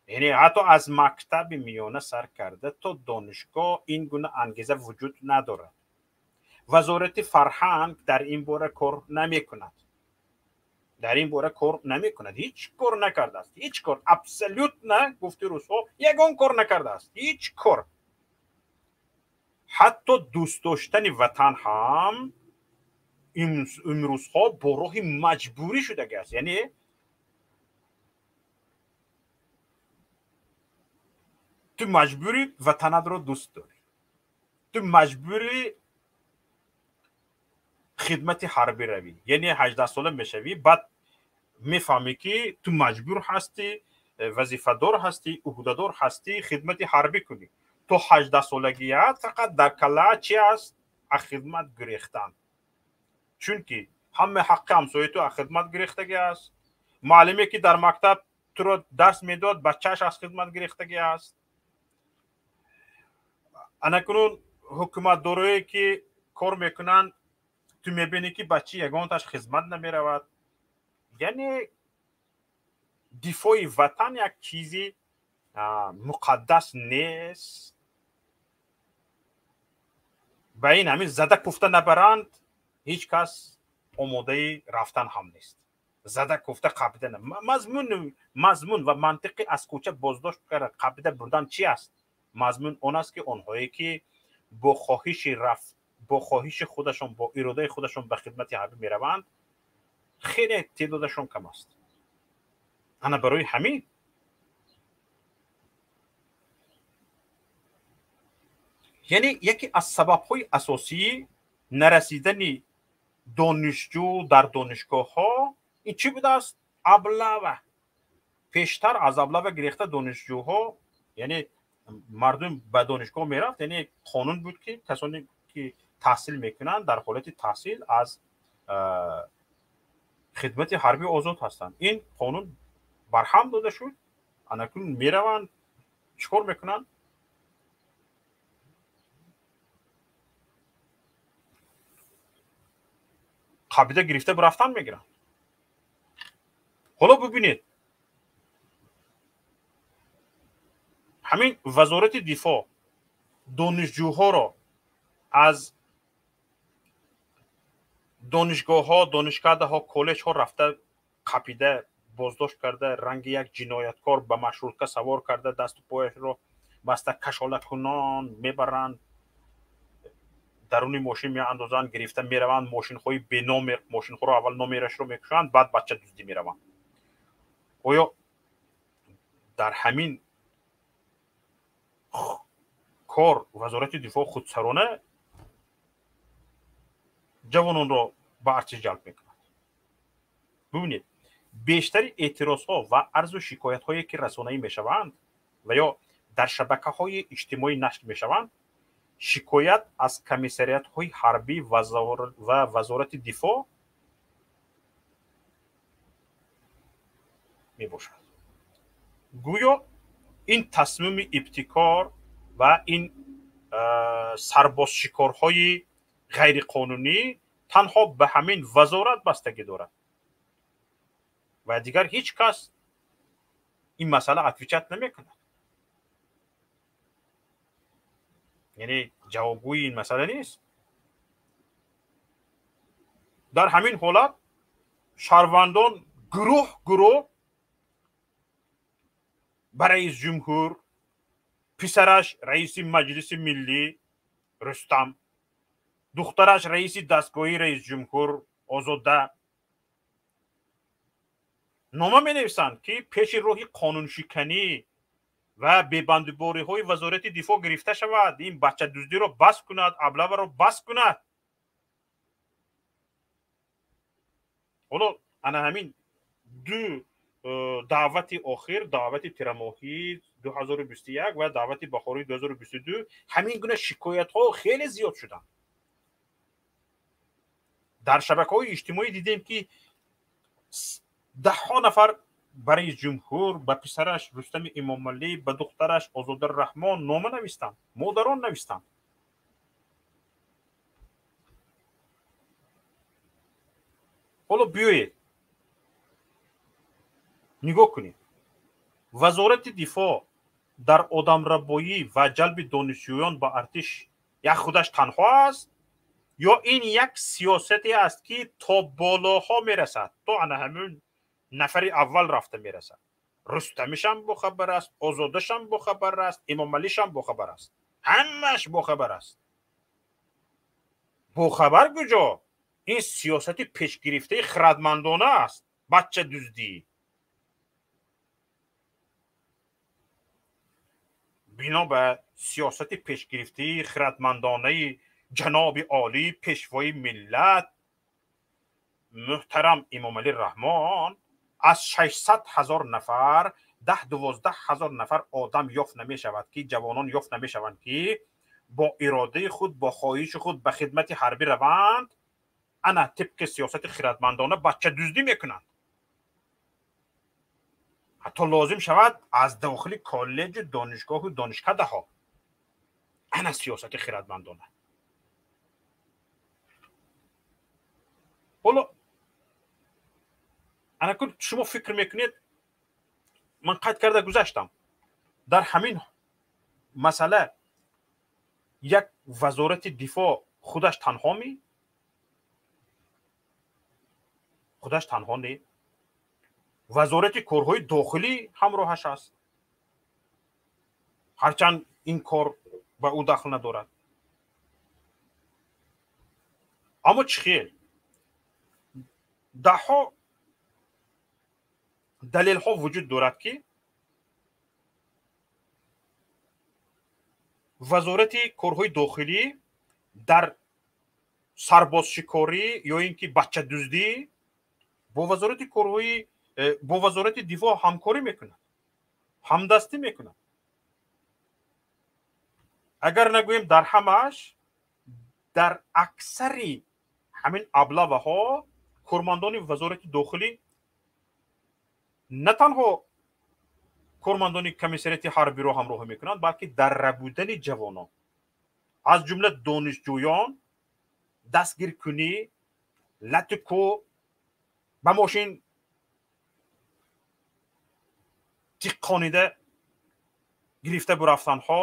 S2: Яъне ҳатто аз мактаби миёна сар карда то донишгоҳ ин гуна ангеза вуҷуд надорад. Вазорати фарҳанг дар ин бора кор намекунад. Дар ин бора кор намекунад. Ҳеҷ кор накардааст. Ҳеҷ кор. Абсолютно, гуфти русҳо, ягон кор накардааст. Ҳеҷ кор. Ҳатто дӯст доштани ватан ҳам имрӯзҳо бо роҳи маҷбурӣ шудагӣ аст. Яъне ту маҷбурӣ ватанатро дӯст дорӣ, ту маҷбурӣ хидмати ҳарбӣ равӣ. Яъне 18 сола мешавӣ, баъд мефаҳмӣ ки ту маҷбур ҳастӣ, вазифадор ҳастӣ, уҳдадор ҳастӣ хидмати ҳарбӣ кунӣ. То 18 солагият фақат дар калла чи аст? Аз хидмат гурехтан. Чунки ҳама ҳаққи ҳамсояи ту аз хидмат гирехтагӣ аст. Муаллиме ки дар мактаб туро дарс медод, бачааш аз хидмат гирехтагӣ аст. Анакунун ҳукуматдорое ки кор мекунанд, ту мебинӣ ки бачаи ягонташ хизмат намеравад. Яъне дифои ватан як чизи муқаддас нест. Ба ин ҳамин зада куфта набаранд, ҳеҷ кас омодаи рафтан ҳам нест. Зада куфта қабида мазмун ва мантиқи аз кӯча боздошт карда қабида бурдан чи аст? Мазмун он аст ки онҳое ки бо хоҳиши рафт, бо хоҳиши худашон, бо иродаи худашон ба хидмати ҳарбӣ мераванд, хеле теъдодашон кам аст. Ана барои ҳамин яъне яке аз сабабҳои асосии нарасидани донишҷӯ дар донишгоҳҳо Ин чӣ будааст? Облава. Пештар аз облава гирифта донишҷӯҳо, яъне мардум ба донишгоҳ мерафт, яъне қонун буд ки касоне ки таҳсил мекунанд дар ҳолати таҳсил аз хидмати ҳарбӣ озод ҳастанд. Ин қонун барҳам дода шуд. Анакун мераванд, чӣ кор мекунанд? Қабида гирифта рафтан мегиранд. Ҳоло бибинед, ҳамин Вазорати дифоъ донишҷӯҳоро аз донишгоҳҳо, донишкадаҳо, коллеҷҳо рафта қапида боздошт карда, ранги як ҷинояткор ба маршрутка савор карда, дасту пояшро баста кашолакунон мебаранд, даруни мошин меандозанд, гирифта мераванд. Мошинҳои беномер, мошинҳоро аввал номерашро мекушанд, баъд бача дуздӣ мераванд. Оё дар ҳамин кор Вазорати дифоъ худсарона ҷавононро ба артиш ҷалб мекунад? Бибинед, бештари эътирозҳо ва арзу шикоятҳое ки расонаӣ мешаванд ва ё дар шабакаҳои иҷтимоӣ нашр мешаванд, шикоят аз комиссариатҳои ҳарбӣ ва Вазорати дифоъ мебошад. Гӯё ин тасмими ибтикор ва ин сарбозшикорҳои ғайриқонунӣ танҳо ба ҳамин вазорат бастагӣ дорад ва дигар ҳеҷ кас ин масъала отвечать намекунад, яъне ҷавобгӯи ин масъала нест. Дар ҳамин ҳолат шаҳрвандон гурӯҳ гурӯҳ ба раис ҷумҳур, писараш раиси Маҷлиси миллӣ Рустам, духтараш раиси дастгоҳи раис ҷумҳур Озода нома менависанд, ки пеши роҳи қонуншиканӣ ва бебандубориҳои Вазорати дифоъ гирифта шавад, ин бачадуздиро бас кунад, облаваро бас кунад. Ҳоло ана ҳамин ду даъвати охир, даъвати тирамоҳии 2021 ва даъвати баҳории 2022, ҳамин гуна шикоятҳо хеле зиёд шуданд. Дар шабакаҳои иҷтимоӣ дидем, ки даҳҳо нафар ба раис ҷумҳур, ба писараш Рустами Эмомалӣ, ба духтараш Озода Раҳмон нома навистанд, модарон навистанд. Ҳоло биёед нигоҳ кунед, Вазорати дифоъ дар одамрабоӣ ва ҷалби донишҷӯён ба артиш як худаш танҳо аст ё ин як сиёсате аст, ки то болоҳо мерасад, то ана ҳамин нафари аввал рафта мерасад? Рустамишам бохабар аст, Озодашам бохабар аст, Эмомалишам бохабар аст, ҳамааш бохабар аст. Бохабар куҷо? Ин сиёсати пешгирифтаи хирадмандона аст, бачадуздӣ. Бино ба сиёсати пешгирифтаи хирадмандонаи ҷаноби олӣ, пешвои миллат муҳтарам Эмомалӣ Раҳмон, аз 600 ҳазор нафар 10-12 ҳазор нафар одам ёфт намешавад, ки ҷавонон ёфт намешаванд, ки бо иродаи худ, бо хоҳиши худ ба хидмати ҳарбӣ раванд. Ана тибқи сиёсати хирадмандона бачадуздӣ мекунанд. Ҳатто лозим шавад аз дохили коллеҷу донишгоҳу донишкадаҳо. Ана сиёсати хирадмандона. Ҳоло анакун шумо фикр мекунед, ман қайд карда гузаштам, дар ҳамин масъала як Вазорати дифоъ худаш танҳо ми? Худаш танҳо не. Вазорати корҳои дохилӣ ҳамроҳаш аст, ҳарчанд ин кор ба ӯ дахл надорад. Аммо чӣ хел даҳҳо далелҳо вуҷуд дорад, ки Вазорати корҳои дохилӣ дар сарбозшикорӣ ё ин ки бачадуздӣ Бо вазорати корҳои, бо вазорати дифоъ ҳамкорӣ мекунад, ҳамдастӣ мекунад. Агар нагӯем дар ҳамааш, дар аксари ҳамин облаваҳо кормандони вазорати дохилӣ на танҳо кормандони комиссариати ҳарбиро ҳамроҳӣ мекунанд, балки дар рабудани ҷавонон, аз ҷумла донишҷӯён, дастгиркунӣ, лату ба мошин тиққонида гирифта бурафтанҳо,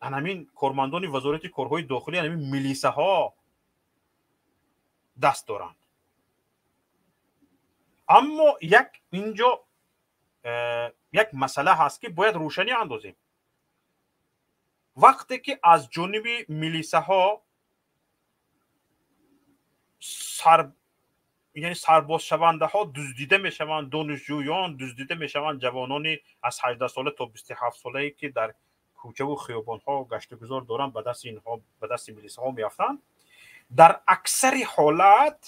S2: анамин кормандони вазорати корҳои дохилӣ, анамин милисаҳо даст доранд. Аммо як инҷо як масъала ҳаст, ки бояд рӯшанӣ андозем. Вақте ки аз ҷониби милисаҳо яъне сарбозшавандаҳо дуздида мешаванд, донишҷӯён дуздида мешаванд, ҷавонони аз 18 сола то 27 солае ки дар кӯчаву хиёбонҳо гаштугузор доранд, ба дасти инҳо, ба дасти милисаҳо меафтанд. Дар аксари ҳолат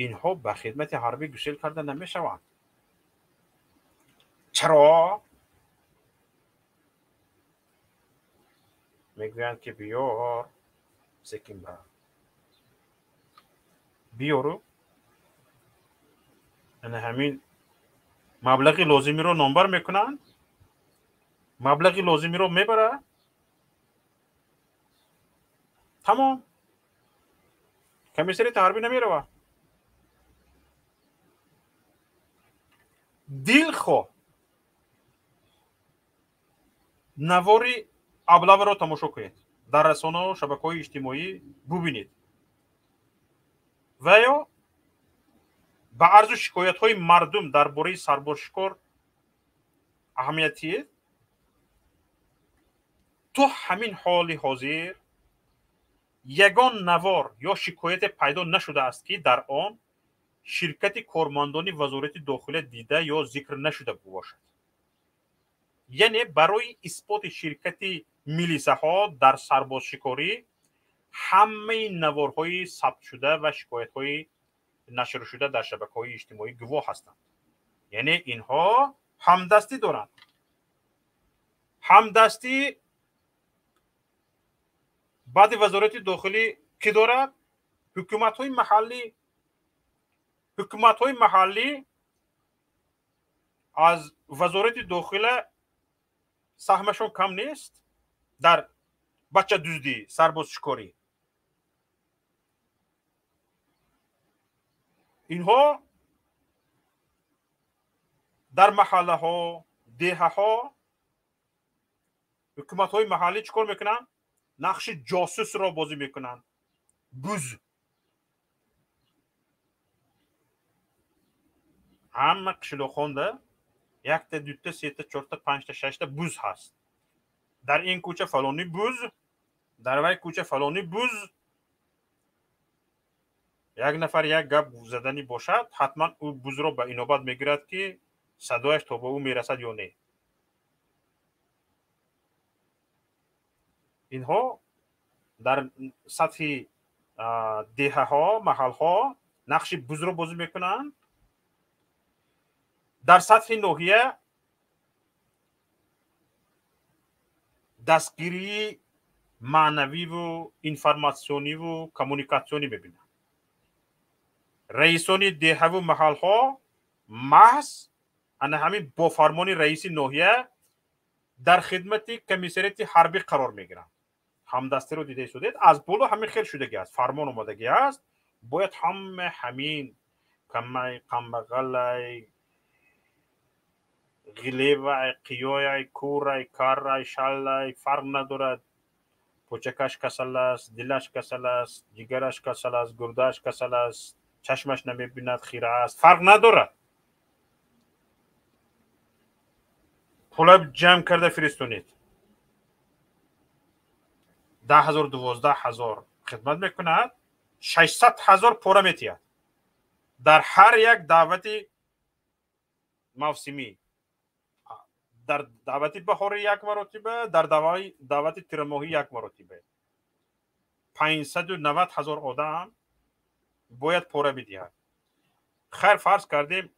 S2: инҳо ба хидмати ҳарбӣ гусел карда намешаванд. Чаро? Мегӯянд ки биёр секин ба биёру ана ҳамин маблағи лозимиро номбар мекунанд, маблағи лозимиро мебарад, тамом, комиссариати ҳарбӣ намеравад. Дилхоҳ навори облаваро тамошо кунед, дар расонаҳо, шабакаҳои иҷтимоӣ бубинед ва ё ба арзу шикоятҳои мардум дар бораи сарбозшикор аҳамият диҳед. То ҳамин ҳоли ҳозир ягон навор ё шикояте пайдо нашудааст, ки дар он ширкати кормандони вазорати дохила дида ё зикр нашуда бошад. Яъне барои исботи ширкати милисаҳо дар сарбозшикорӣ ҳамаи наворҳои сабтшуда ва шикоятҳои нашршуда дар шабакаҳои иҷтимоӣ гувоҳ ҳастанд. Яъне инҳо ҳамдастӣ доранд. Ҳамдастӣ баъди вазорати дохилӣ кӣ дорад? Ҳукуматҳои маҳаллӣ. Ҳукуматҳои маҳаллӣ аз вазорати дохила саҳмашон кам нест дар бачадуздӣ, сарбозшикорӣ. Инҳо дар маҳаллаҳо, деҳаҳо ҳукуматҳои маҳаллӣ чӣ кор мекунанд? Нақши ҷосусро бозӣ мекунанд. Буз ҳама қишлоқхонда якта, дута, сета, чорта, панҷта, шашта буз ҳаст. Дар ин кӯча фалони буз, дар вай кӯча фалони буз. Як нафар як гап заданӣ бошад, ҳатман ӯ бузро ба инобат мегирад, ки садояш то ба ӯ мерасад ё не. Инҳо дар сатҳи деҳаҳо, маҳалҳо нақши бузро бозӣ мекунанд. Дар сатҳи ноҳия дастгирии маънавиву информатсиониву коммуникатсионӣ мебинанд. Раисони деҳаву маҳалҳо маҳз ана ҳамин бо фармони раиси ноҳия дар хидмати комиссариати ҳарбӣ қарор мегиранд. Ҳамдастиро дида истодед, аз боло ҳамин хел шудагӣ аст, фармон омадагӣ аст. Бояд ҳама ҳамин камай, камбағалай, ғилевай, қиёяй, кӯрай, каррай, шаллай, фарқ надорад. Почакаш касал аст, дилаш касал аст, ҷигараш касал аст, гурдааш касал аст, чашмаш намебинад, хира аст, фарқ надорад. Пула ҷамъ карда фиристонед. 10 000, 12 000 хидмат мекунад, 600 000 пора метиҳад дар ҳар як даъвати мавсимӣ. Дар даъвати баҳорӣ як маротиба, дар даъвати тирамоҳӣ як маротиба. 590 000 одам бояд пора бидиҳад. Хайр, фарз кардем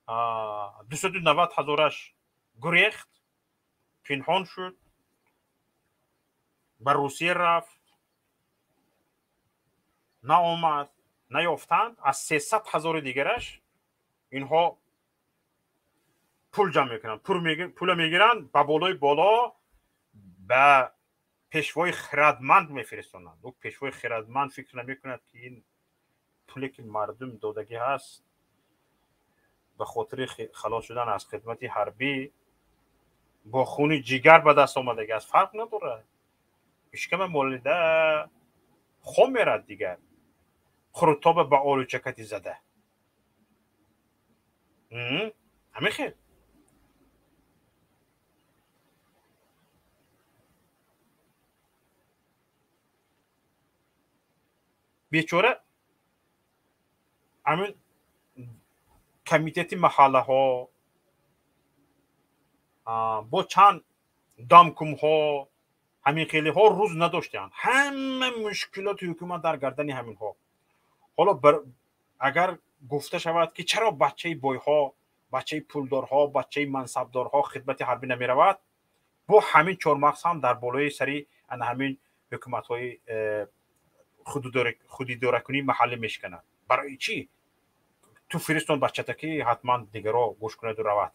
S2: 290 ҳазораш гурехт, пинҳон шуд, ба Русия рафт, наомад, наёфтанд. Аз 300 ҳазори дигараш инҳо пул ҷамъ мекунанд, пула мегиранд, ба болои боло ба пешвои хирадманд мефиристонанд. Ӯ пешвои хирадманд фикр намекунад, ки ин пуле ки мардум додагӣ ҳаст ба хотири халос шудан аз хидмати ҳарбӣ бо хуни ҷигар ба даст омадагӣ аст, фарқ надорад. Ишкама молида хом мерад, дигар қурутоба ба олучакати зада. Ҳамин хел. Бечора ҳамин комитети маҳаллаҳо бо чанд дамкумҳо ҳамин хелиҳо рӯз надоштанд. Ҳама мушкилоти ҳукумат дар гардани ҳаминҳо. Ҳоло агар гуфта шавад, ки чаро бачаи бойҳо, бачаи пулдорҳо, бачаи мансабдорҳо хидмати ҳарбӣ намеравад, бо ҳамин чормағз ҳам дар болои сари ана ҳамин ҳукуматҳои худидоракунии маҳаллӣ мешиканад. Барои чӣ? Ту фиристон бачата, ки ҳатман дигаро гӯш кунаду равад.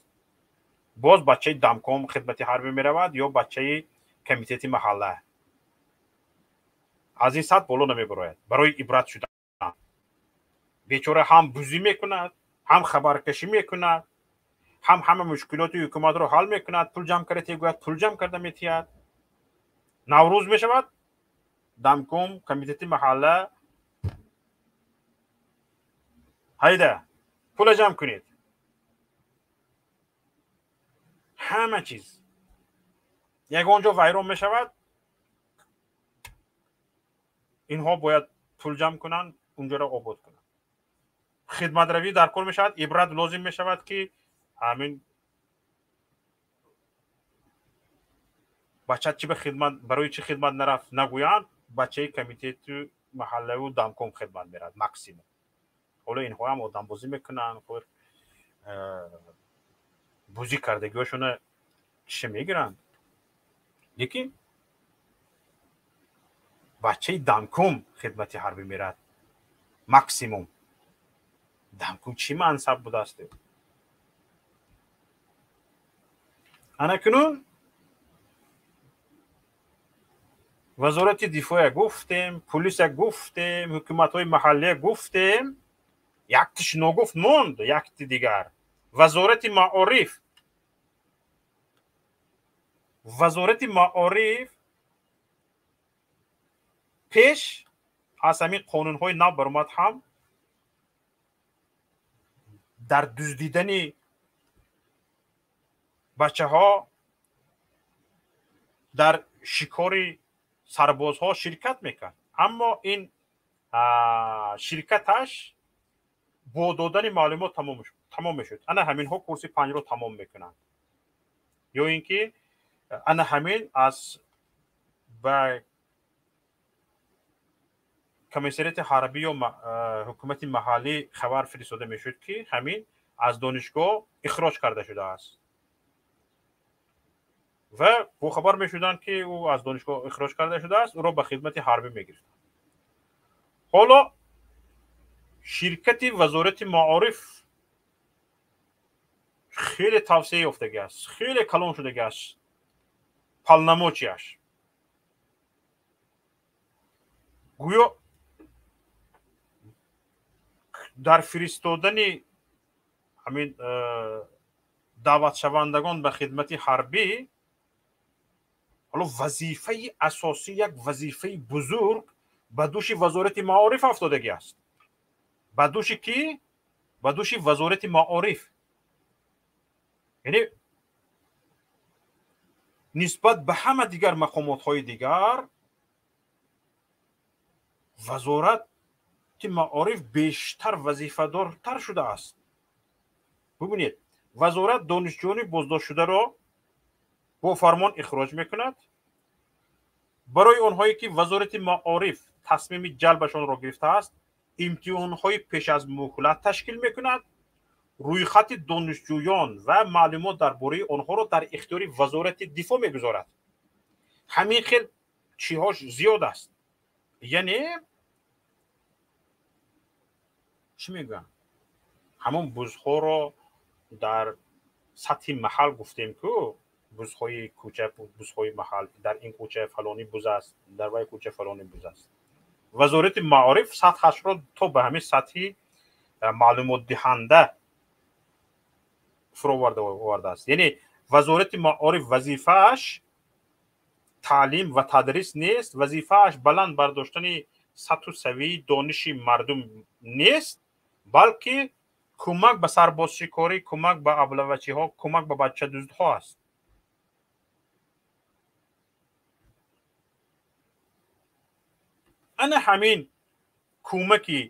S2: Боз бачаи дамком хидмати ҳарбӣ меравад ё бачаи комитети маҳалла. Аз ин сатҳ боло намебарояд. Барои ибрат шудан. Бечора ҳам бузӣ мекунад, ҳам хабаркашӣ мекунад, ҳам ҳама мушкилоти ҳукуматро ҳал мекунад, пул ҷамъ карда мегӯяд, пул ҷамъ карда метиҳад. Наврӯз мешавад, дамком, комитети маҳалла, ҳайда пула ҷамъ кунед. Ҳама чиз ягон ҷо вайрон мешавад, инҳо бояд пул ҷамъ кунанд, унҷоро обод кунанд. Хидматравӣ дар кор мешавад, ибрат лозим мешавад, ки ҳамин бача чи ба хидмат, барои чӣ хидмат нарафт нагӯянд, бачаи комитети маҳаллаву дамком хидмат меравад максимум. Ҳоло инҳо ҳам одамбозӣ мекунанд, бузӣ кардагиҳошона чиша мегиранд, лекин бачаи дамком хидмати ҳарбӣ меравад максимум. Дамком чӣ мансаб будааст? Анакунун вазорати дифоя гуфтем, полиса гуфтем, ҳукуматҳои маҳаллия гуфтем, яктиш ногуфт монд, якти дигар. Вазорати маориф. Вазорати маориф пеш аз ҳамин қонунҳои нав баромад ҳам дар дуздидани бачаҳо, дар шикори сарбозҳо ширкат мекард. Аммо ин ширкаташ бо додани маълумот тамом мешуд. Ана ҳаминҳо курси панҷро тамом мекунанд. Ё ин ки ана ҳамин аз ба комиссариати ҳарбӣ ё ҳукумати маҳаллӣ хабар фиристода мешуд, ки ҳамин аз донишгоҳ ихроҷ карда шудааст. Ва бохабар мешуданд, ки ӯ аз донишгоҳ ихроҷ карда шудааст, ӯро ба хидмати ҳарбӣ мегирифтанд. Ҳоло ширкати вазорати маориф хеле тавсея ёфтагӣ аст, хеле калон шудагӣ аст полномочияш. Гӯё дар фиристодани ҳамин даъватшавандагон ба хидмати ҳарбӣ ҳоло вазифаи асосӣ, як вазифаи бузург ба дӯши вазорати маориф афтодагӣ аст. Ба дӯши кӣ? Ба дӯши вазорати маориф. Яъне нисбат ба ҳама дигар мақомотҳои дигар вазорати маориф бештар вазифадортар шудааст. Бубинед, вазорат донишҷӯёни боздоштшударо бо фармон ихроҷ мекунад. Барои онҳое ки вазорати маориф тасмими ҷалбашонро гирифтааст, Имтиҳонҳои пеш аз муҳлат ташкил мекунад, рӯйхати донишҷӯён ва маълумот дар бораи онҳоро дар ихтиёри Вазорати дифоъ мегузорад. Ҳамин хел чиҳош зиёд аст. Яъне чӣ мегӯям, ҳамон бузҳоро дар сатҳи маҳал гуфтем ку, бузҳои кӯча, бузҳои маҳал, дар ин кӯча фалони буз аст, дар вай кӯча фалони буз аст. Вазорати маориф сатҳашро то ба ҳамин сатҳи маълумотдиҳанда фуровардааст. Яъне Вазорати маориф вазифааш таълим ва тадрис нест, вазифааш баланд бардоштани сатҳу савияи дониши мардум нест, балки кӯмак ба сарбозшикорӣ, кӯмак ба аблавачиҳо, кӯмак ба бачадуздҳо аст. Ана ҳамин кӯмаки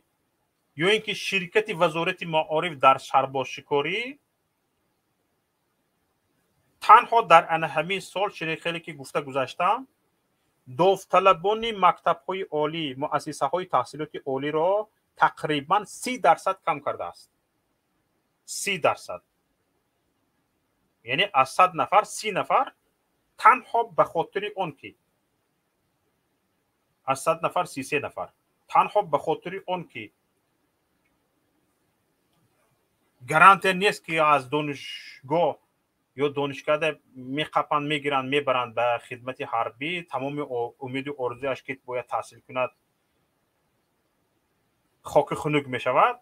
S2: ё ин ки ширкати Вазорати маориф дар сарбозшикорӣ танҳо дар ана ҳамин сол, хеле ки гуфта гузаштам, довталабони мактабҳои олӣ, муассисаҳои таҳсилоти олиро тақрибан 30% кам кардааст. 30%, яъне аз 100 нафар 30 нафар танҳо ба хотири он ки аз 100 нафар 33 нафар танҳо ба хотири он ки гарантия нест ки аз донишгоҳ ё донишкада меқапанд, мегиранд, мебаранд ба хидмати ҳарбӣ, тамоми умеду орзуяш ки бояд таҳсил кунад хоки хунук мешавад,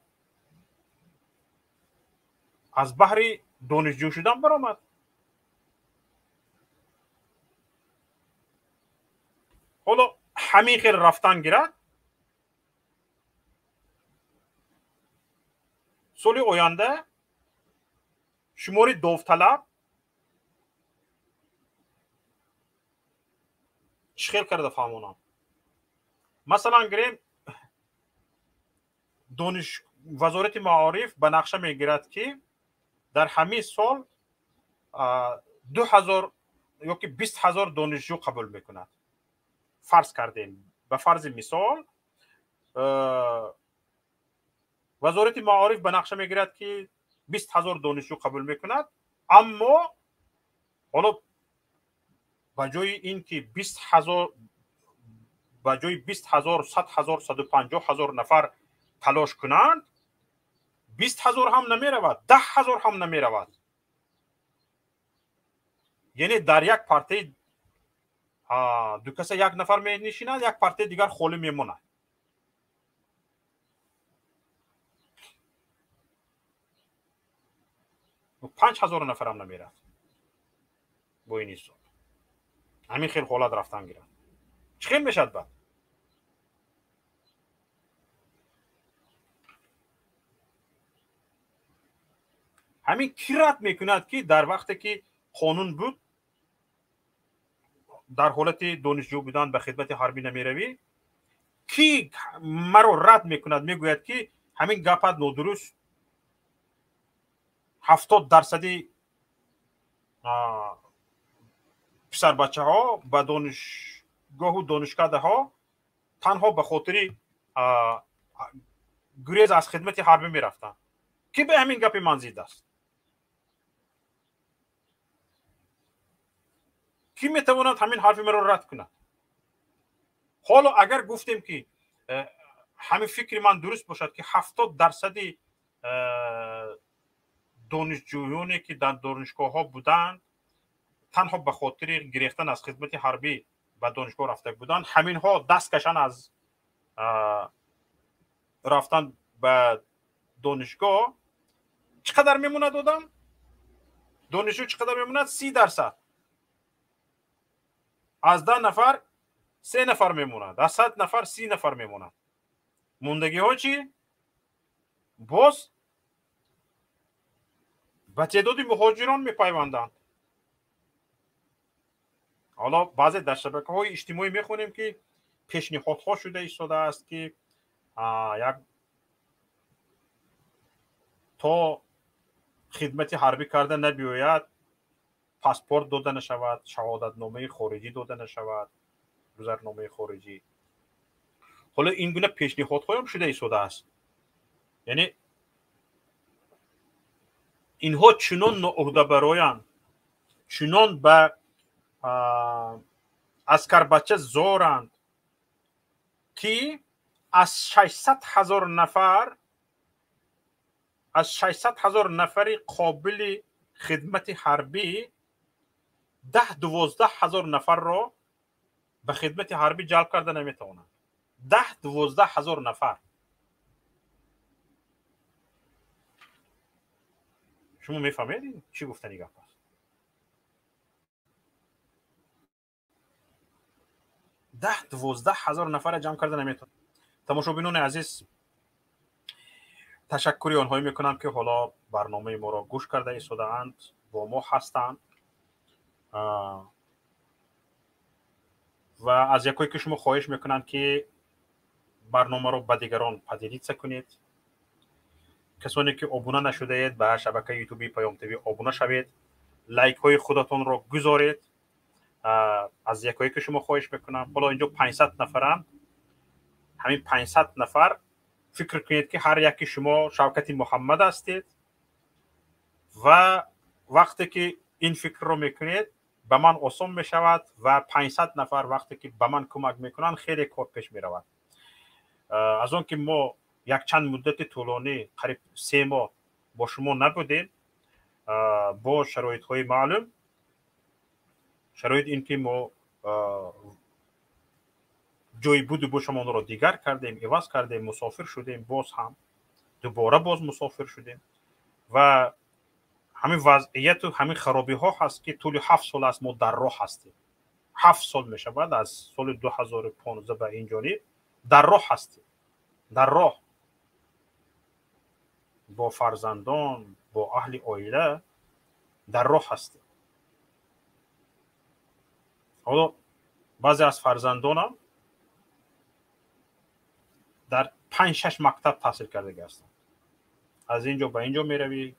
S2: аз баҳри донишҷӯ шудан баромад. Ҳоло ҳамин хел рафтан гирад, соли оянда шумори довталаб чӣ хел карда фаҳмонам? Масалан гирем, Вазорати маориф ба нақша мегирад ки дар ҳамин сол 2000 ё ки 20 000 донишҷӯ қабул мекунад. Фарз кардем, ба фарзи мисол Вазорати маориф ба нақша мегирад ки 20 000 донишҷӯ қабул мекунад, аммо ҳоло ба ҷои ин ки 20 000, ба ҷои 20 000, 100 000, 150 000 нафар талош кунанд, 20 000 ҳам намеравад, 10 000 ҳам намеравад. Яъне дар як партияи ду каса як нафар менишинад, як партияи дигар холӣ мемонад. Панҷ ҳазор нафарам намерад бо ин ҳисоб. Ҳамин хел ҳолат рафтан гирад. Чӣ хел мешавад баъд? Ҳамин ки рад мекунад ки дар вақте ки қонун буд, дар ҳолати донишҷӯ будан ба хидмати ҳарбӣ намеравӣ, ки маро рад мекунад, мегӯяд ки ҳамин гапат нодуруст, 70% писарбачаҳо ба донишгоҳу донишкадаҳо танҳо ба хотири гурез аз хидмати ҳарбӣ мерафтанд. Ки ба ҳамин гапи ман зид аст? Ки метавонад ҳамин ҳарфи маро рад кунад? Ҳоло агар гуфтем ки ҳамин фикри ман дуруст бошад ки 70% донишҷӯёне ки дар донишгоҳҳо буданд танҳо ба хотири гирехтан аз хидмати ҳарбӣ ба донишгоҳ рафта буданд, ҳаминҳо даст кашанд аз рафтан ба донишгоҳ, чӣ қадар мемонад одам? Донишҷӯ чӣ қадар мемонад? 30%. Аз 10 нафар 3 нафар мемонад, аз 100 нафар 30 нафар мемонад. Мондагиҳо чӣ? Боз ба теъдоди муҳоҷирон мепайванданд. Ҳоло баъзе дар шабакаҳои иҷтимоӣ мехонем ки пешниҳодҳо шуда истодааст ки як то хидмати ҳарбӣ карда набиёяд, паспорт дода нашавад, шаҳодатномаи хориҷӣ дода нашавад, гузарномаи хориҷӣ. Ҳоло ин гуна пешниҳодҳоям шуда истодааст. Яъне инҳо чунон ноуҳдабароянд, чунон ба аскарбача зоранд, ки аз 600 ҳазор нафар, аз 600 ҳазор нафари қобили хидмати ҳарбӣ 10-12 ҳазор нафарро ба хидмати ҳарбӣ ҷалб карда наметавонанд. 10-12 ҳазор нафар. Шумо мефаҳмед чӣ гуфтани гап аст? 10-12 ҳазор нафарро ҷамъ карда наметавонанд. Тамошобинони азиз, ташаккури онҳое мекунам, ки ҳоло барномаи моро гӯш карда истодаанд, бо мо ҳастанд ва аз якое ки шумо хоҳиш мекунам, ки барномаро ба дигарон поделиться кунед. Касоне ки обуна нашудаед, ба шабакаи ютуби Паём ТВ обуна шавед, лайкҳои худатонро гузоред. Аз якое ки шумо хоҳиш мекунам, ҳоло инҷо 500 нафаранд. Ҳамин 500 нафар фикр кунед, ки ҳар яки шумо Шавкати Муҳаммад ҳастед ва вақте ки ин фикрро мекунед, ба ман осон мешавад ва 500 нафар вақте ки ба ман кӯмак мекунанд, хеле кор пеш меравад. Аз он ки мо якчанд муддати тӯлонӣ, қариб 3 моҳ бо шумо набудем, бо шароитҳои маълум, шароит ин ки мо ҷои буду бошамонро дигар кардем, иваз кардем, мусофир шудем, боз ҳам дубора боз мусофир шудем ва ҳамин вазъияту ҳамин харобиҳо ҳаст, ки тӯли 7 сол аст мо дар роҳ ҳастем. 7 сол мешавад, аз соли 2015 ба ин ҷониб дар роҳ ҳастем, дар роҳ бо фарзандон, бо аҳли оила дар роҳ ҳастем. Ҳоло баъзе аз фарзандонам дар 5-6 мактаб таҳсил кардагӣ ҳастанд. Аз ин ҷо ба ин ҷо меравӣ,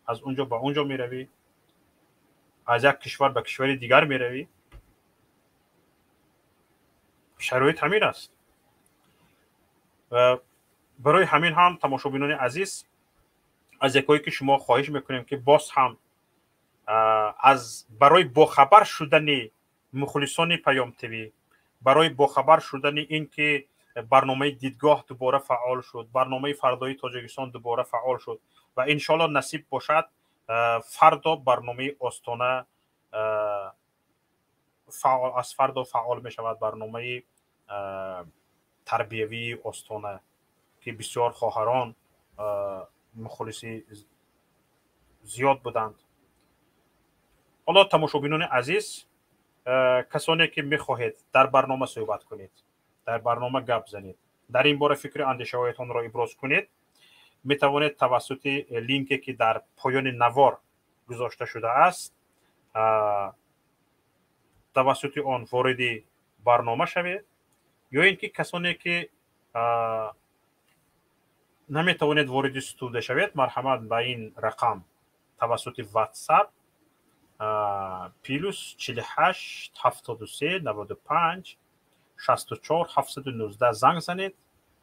S2: аз он ҷо ба он ҷо меравӣ, аз як кишвар ба кишвари дигар меравӣ. Шароит ҳамин аст. Барои ҳамин ҳам, тамошобинони азиз, аз якое ки шумо хоҳиш мекунем, ки боз ҳам аз барои бохабар шудани мухлисони Паём ТВ, барои бохабар шудани ин ки барномаи Дидгоҳ дубора фаъол шуд, барномаи Фардои Тоҷикистон дубора фаъол шуд ва иншоалло насиб бошад, фардо барномаи Остона фаъол, аз фардо фаъол мешавад барномаи тарбиявии Остона, ки бисёр хоҳарон мухлиси зиёд буданд. Ҳоло, тамошобинони азиз, касоне ки мехоҳед дар барнома суҳбат кунед, дар барнома гап занед, дар ин бора фикри андешаҳоятонро иброз кунед, метавонед тавассути линке ки дар поёни навор гузошта шудааст, тавассути он вориди барнома шавед, ё ин ки касоне ки наметавонед вориди студия шавед, марҳамат, ба ин рақам тавассути WhatsApp +48 73 95 64 719 занг занед.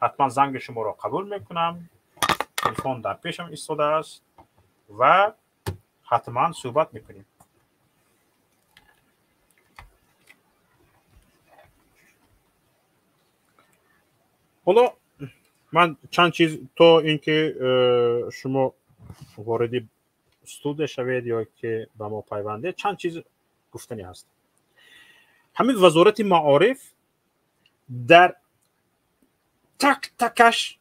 S2: Ҳатман занги шуморо қабул мекунам. Телефон дар пешам истодааст ва ҳатман суҳбат мекунем. Ҳоло ман чанд чиз то ин ки шумо вориди студия шавед ё ки ба мо пайвандед, чанд чиз гуфтанӣ ҳаст. Ҳамин Вазорати маориф дар так такаш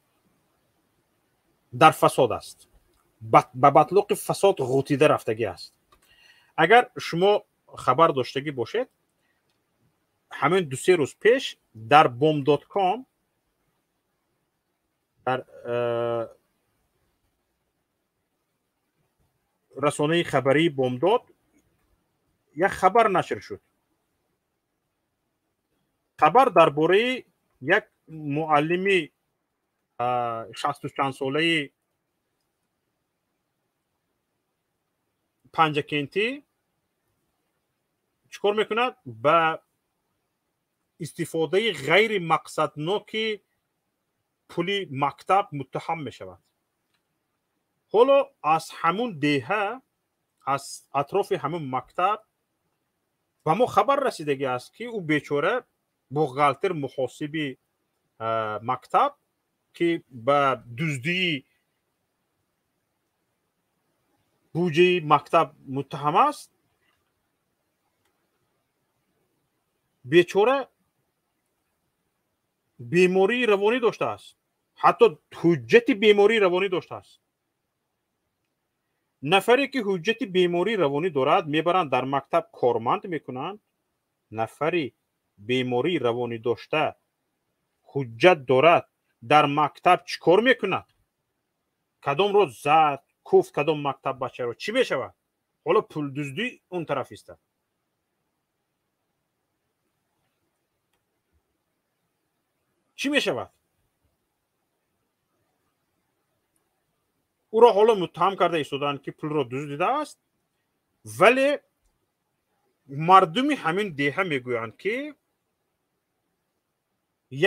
S2: дар фасод аст, ба батлоқи фасод ғутида рафтагӣ аст. Агар шумо хабар доштагӣ бошед, ҳамин 2-3 рӯз пеш дар bom.com, дар расонаи хабарии Бомдод як хабар нашр шуд. Хабар дар бораи як муаллими шасту чанд солаи Панҷакентӣ чӣ кор мекунад? Ба истифодаи ғайримақсадноки Пули мактаб муттаҳам мешавад. Ҳоло аз ҳамун деҳа, аз атрофи ҳамун мактаб ба мо хабар расидагӣ аст, ки ӯ бечора бухгалтер, муҳосиби мактаб, ки ба дуздии буҷаи мактаб муттаҳам аст, бечора бемории равонӣ доштааст, ҳатто ҳуҷҷати бемории равонӣ доштааст. Нафаре ки ҳуҷҷати бемории равонӣ дорад, мебаранд, дар мактаб корманд мекунанд. Нафари бемории равонӣ дошта, ҳуҷҷат дорад, дар мактаб чӣ кор мекунад? Кадомро зад, куфт, кадом мактаб бачаро, чӣ мешавад? Ҳоло пулдуздӣ он тараф истад. Чӣ мешавад? Ӯро ҳоло муттаҳам карда истодаанд, ки пулро дуздидааст, вале мардуми ҳамин деҳа мегӯянд, ки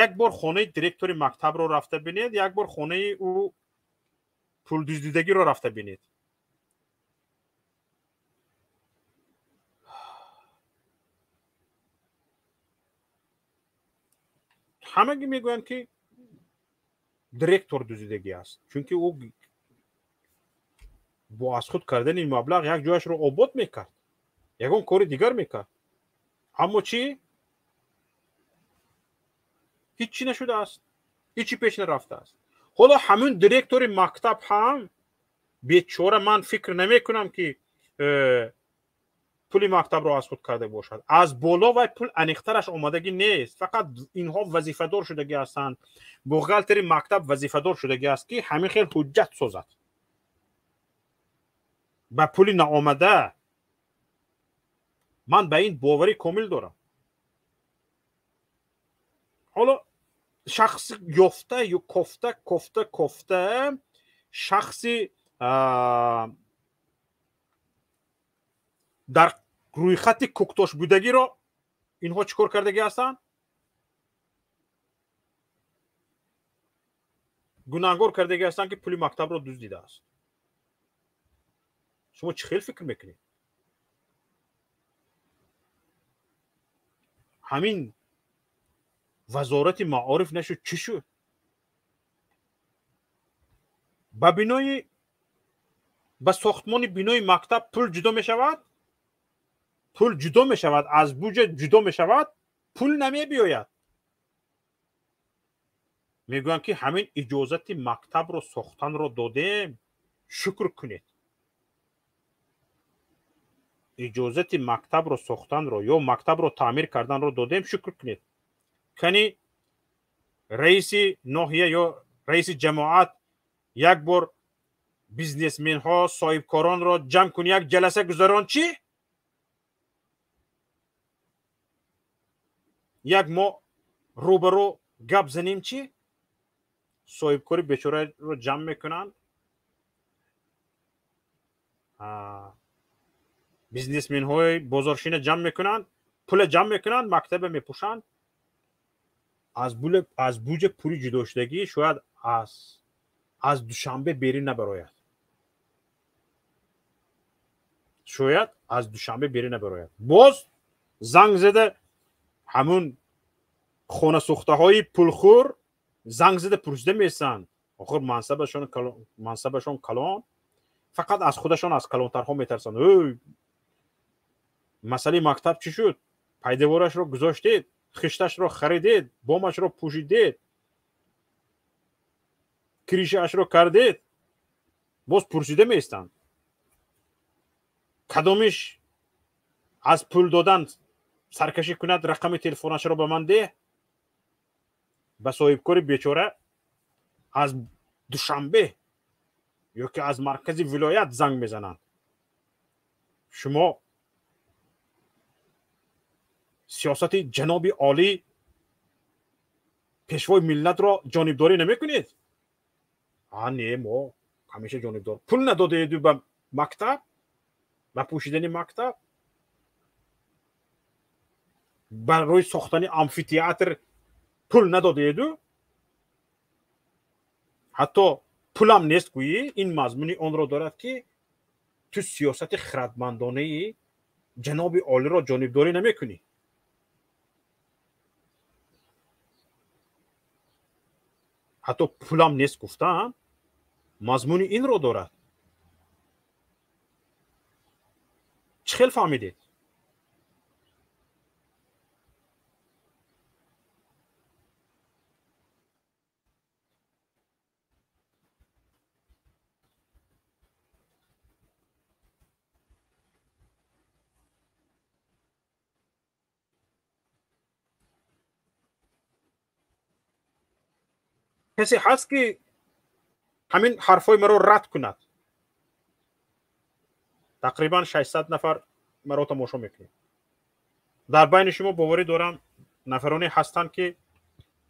S2: як бор хонаи директори мактабро рафта бинед, як бор хонаи ӯ пулдуздидагиро рафта бинед. Ҳамагӣ мегӯянд, ки директор дуздидагӣ аст, чунки ӯ бо аз худ кардани маблағ як ҷояшро обод мекард, ягон кори дигар мекард. Аммо чӣ? Ҳеҷ чӣ нашудааст, ҳеҷ чӣ пеш нарафтааст. Ҳоло ҳамун директори мактаб ҳам бечора, ман фикр намекунам, ки пули мактабро аз худ карда бошад. Аз боло вай пул аниқтараш омадагӣ нест, фақат инҳо вазифадор шудагӣ ҳастанд. Бухгалтери мактаб вазифадор шудагӣ аст, ки ҳамин хел ҳуҷҷат созад ба пули наомада. Ман ба ин боварӣ комил дорам. Ҳоло шахси ёфта ё кофта кофта кофта шахси дар рӯйхати куктошбудагиро инҳо чӣ кор кардагӣ ҳастанд? Гунаҳгор кардагӣ ҳастанд, ки пули мактабро дуздидааст. Шумо чӣ хел фикр мекунед? Ҳамин вазорати маориф нашуд, чӣ шуд? Ба бинои, ба сохтмони бинои мактаб пул ҷудо мешавад, пул ҷудо мешавад, аз буҷа ҷудо мешавад, пул намебиёяд. Мегӯянд, ки ҳамин иҷозати мактабро сохтанро додем, шукр кунед. Иҷозати мактабро сохтанро ё мактабро таъмир карданро додем, шукр кунед. Кани раиси ноҳия ё раиси ҷамоат як бор бизнесменҳо, соҳибкоронро ҷамъ кун, як ҷаласа гузарон, чӣ? Як моҳ рӯбарӯ гап занем, чӣ? Соҳибкори бечораро ҷамъ мекунанд, бизнесменҳои бозоршина ҷамъ мекунанд, пула ҷамъ мекунанд, мактаба мепӯшанд. Аз буҷа пули ҷудошудагӣ шояд аз Душанбе берин набарояд, шояд аз Душанбе берин набарояд. Боз занг зада ҳамун хонасӯхтаҳои пулхӯр занг зада пурсида месанд. Охир мансабашон калон, фақат аз худашон, аз калонтарҳо метарсанд. Ӯй, масъалаи мактаб чӣ шуд? Пайдоворашро гузоштед, хишташро харидед, бомашро пӯшидед, кришаашро кардед. Боз пурсида меистанд, кадомиш аз пул додан саркашӣ кунад, рақами телефонашро ба ман деҳ. Ба соҳибкори бечора аз Душанбе ё ки аз маркази вилоят занг мезананд. Шумо сиёсати ҷаноби олӣ, пешвои миллатро ҷонибдорӣ намекунед? А не, мо ҳамеша ҷонибдор. Пул надодеду ба мактаб, ба пӯшидани мактаб, барои сохтани амфитеатр пул надодеду. Ҳатто пулам нест гӯӣ, ин мазмуни онро дорад, ки ту сиёсати хирадмандонаи ҷаноби олиро ҷонибдорӣ намекунӣ. Ҳатто пулам нест гуфтан мазмуни инро дорад. Чӣ хел фаҳмидед? Касе ҳаст, ки ҳамин ҳарфҳои маро рад кунад? Тақрибан 600 нафар маро тамошо мекунед. Дар байни шумо, боварӣ дорам, нафароне ҳастанд, ки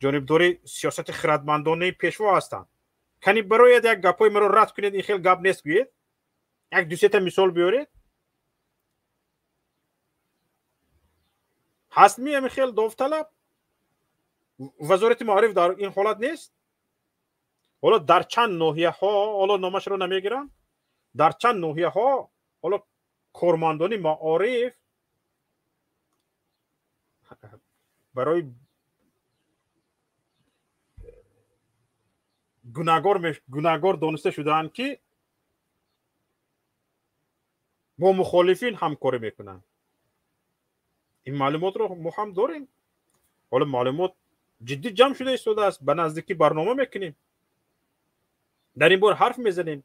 S2: ҷонибдори сиёсати хирадмандонаи пешво ҳастанд. Кани барояд, як гапҳои маро рад кунед, ин хел гап нест гӯед, як дусета мисол биёред. Ҳастми ҳамин хел довталаб? Вазорати маориф дар ин ҳолат нест. Ҳоло дар чанд ноҳияҳо, ҳоло номашро намегирам, дар чанд ноҳияҳо ҳоло кормандони маориф барои гунаҳгор дониста шудаанд, ки бо мухолифин ҳамкорӣ мекунанд. Ин маълумотро мо ҳам дорем. Ҳоло маълумот ҷиддӣ ҷамъ шуда истодааст. Ба наздикӣ барнома мекунем, дар ин бор ҳарф мезанем.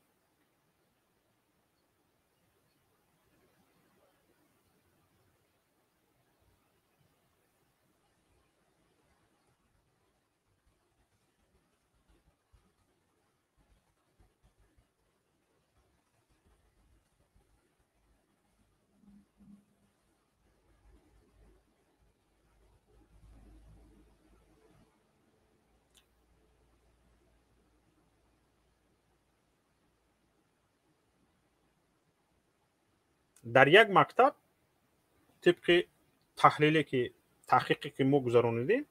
S2: Дар як мактаб тибқи таҳлиле, ки таҳқиқе, ки мо гузаронидем,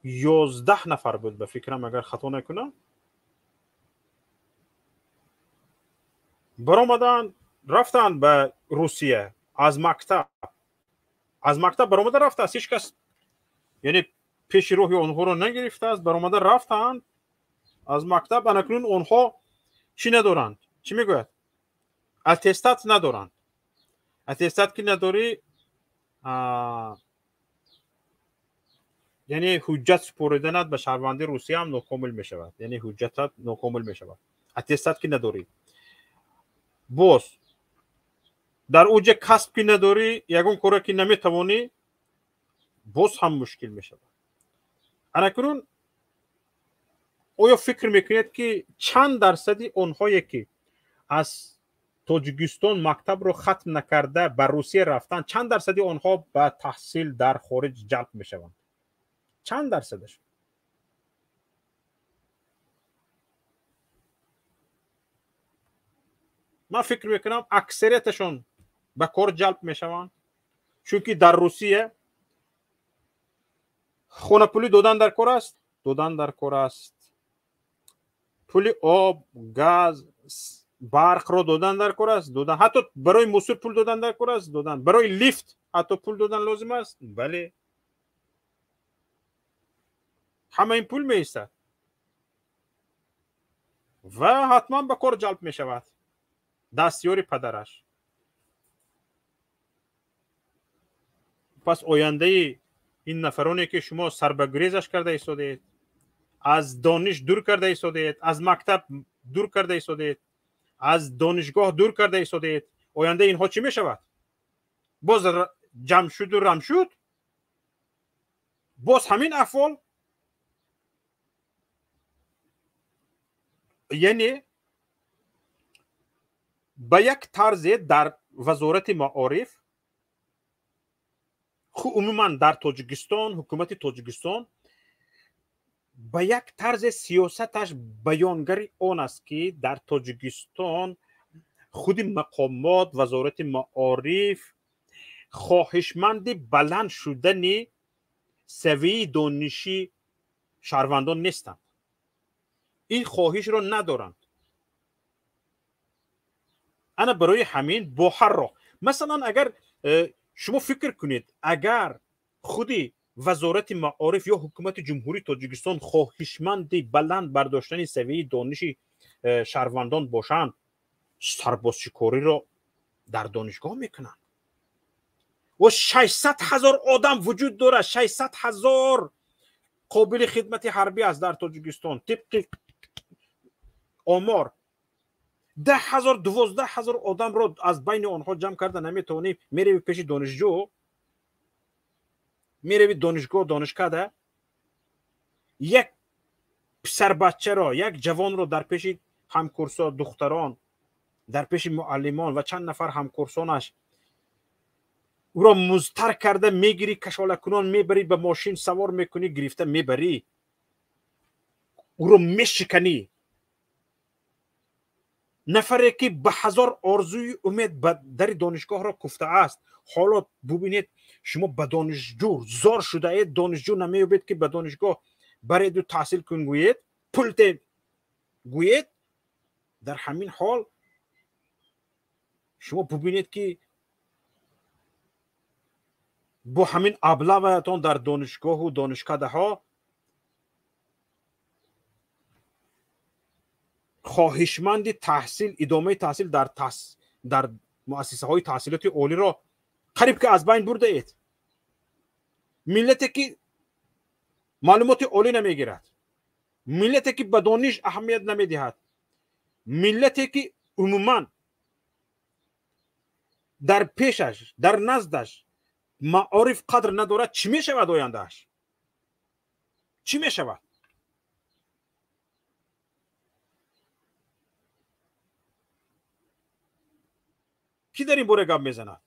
S2: 11 нафар буд, ба фикрам, агар хато накунам, баромаданд, рафтанд ба Русия аз мактаб. Аз мактаб баромада рафтааст, ҳеҷ кас, яъне, пеши роҳи онҳоро нагирифтааст. Баромада рафтанд аз мактаб. Анакнун онҳо чӣ надоранд? Чӣ мегӯяд? Аттестат надоранд. Аттестат ки надорӣ, яъне ҳуҷҷат супориданат ба шаҳрвандии Русия ҳам нокомил мешавад, яъне ҳуҷҷатат нокомил мешавад, аттестат ки надорӣ. Боз дар уҷа касб ки надорӣ, ягон коре ки наметавонӣ, боз ҳам мушкил мешавад. Анакунун оё фикр мекунед, ки чанд дарсади онҳое, ки аз Тоҷикистон мактабро хатм накарда ба Русия рафтанд, чанд дарсади онҳо ба таҳсил дар хориҷ ҷалб мешаванд? Чанд дарсадаш? Ман фикр мекунам, аксарияташон ба кор ҷалб мешаванд, чунки дар Русия хонапулӣ додан дар кор аст, додан дар кор аст, пули об, газ, барқро додан дар кор аст, додан, ҳатто барои мусор пул додан дар кор аст, додан, барои лифт ҳатто пул додан лозим аст. Бале, ҳама ин пул меистад ва ҳатман ба кор ҷалб мешавад, дастёри падараш. Пас ояндаи ин нафароне, ки шумо сарбагурезаш карда истодаед, аз дониш дур карда истодаед, аз мактаб дур карда истодаед, аз донишгоҳ дур карда истодаед, ояндаи инҳо чӣ мешавад? Боз ҷамъ шуду рам шуд, боз ҳамин аҳвол. Яъне ба як тарзе дар Вазорати маориф, умуман дар Тоҷикистон, ҳукумати Тоҷикистон ба як тарзе сиёсаташ баёнгари он аст, ки дар Тоҷикистон худи мақомот, Вазорати маориф хоҳишманди баланд шудани савияи дониши Шаҳрвандон нестанд, ин хоҳишро надоранд. Ана барои ҳамин бо ҳар роҳ, масалан, агар шумо фикр кунед, агар худи Вазорати маориф ё Ҳукумати Ҷумҳурии Тоҷикистон хоҳишманди баланд бардоштани савияи дониши шаҳрвандон бошанд, сарбозшикориро дар донишгоҳ мекунанд. Ва 600 ҳазор одам вуҷуд дорад, 600 ҳазор қобили хидмати ҳарбӣ аст дар Тоҷикистон тибқи омор. 10 ҳазор, 12 ҳазор одамро аз байни онҳо ҷамъ карда наметавонӣ. Мерави пеши донишҷӯ, мерави донишгоҳ, донишкада, як писарбачаро, як ҷавонро дар пеши ҳамкурсо духтарон, дар пеши муаллимон ва чанд нафар ҳамкурсонаш ӯро музтар карда мегирӣ, кашолакунон мебарӣ, ба мошин савор мекунӣ, гирифта мебарӣ, ӯро мешиканӣ. Нафаре ки ба ҳазор орзуи умед ба дари донишгоҳро куфтааст, ҳоло бубинед, шумо ба донишҷӯ зор шудаед, донишҷӯ намеёбед ки ба донишгоҳ бареду таҳсил кун гӯед, пул те гӯед. Дар ҳамин ҳол шумо бубинед ки бо ҳамин аблаваятон дар донишгоҳу донишкадаҳо хоҳишманди таҳсил, идомаи таҳсил дар муассисаҳои таҳсилоти олиро қариб ки аз байн бурдаед. Миллате ки маълумоти олӣ намегирад, миллате ки ба дониш аҳамият намедиҳад, миллате ки умуман дар пешаш, дар наздаш маориф қадр надорад, чӣ мешавад ояндааш? Чӣ мешавад? Кӣ дар ин бора гап мезанад?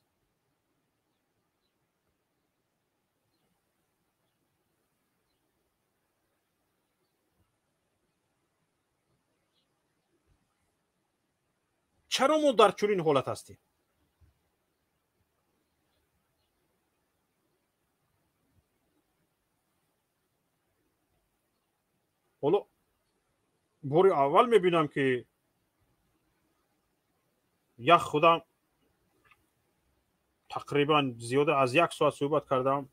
S2: Чаро мо дар чунин ҳолат ҳастем? Ҳоло бори аввал мебинам ки як худам тақрибан зиёда аз як соат суҳбат кардам,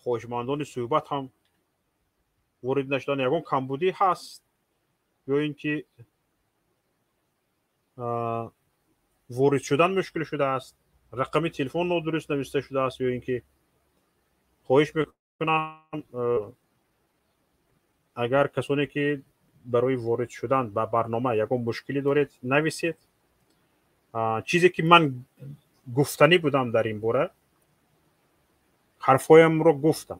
S2: хоҳишмандони суҳбат ҳам ворид нашудан. Ягон камбудӣ ҳаст ё ин ки ворид шудан мушкил шудааст, рақами телефон нодуруст нависта шудааст, ё ин ки хоҳиш мекунам, агар касоне ки барои ворид шудан ба барнома ягон мушкилӣ доред, нависед. Чизе ки ман гуфтанӣ будам дар ин бора, ҳарфҳоямро гуфтам.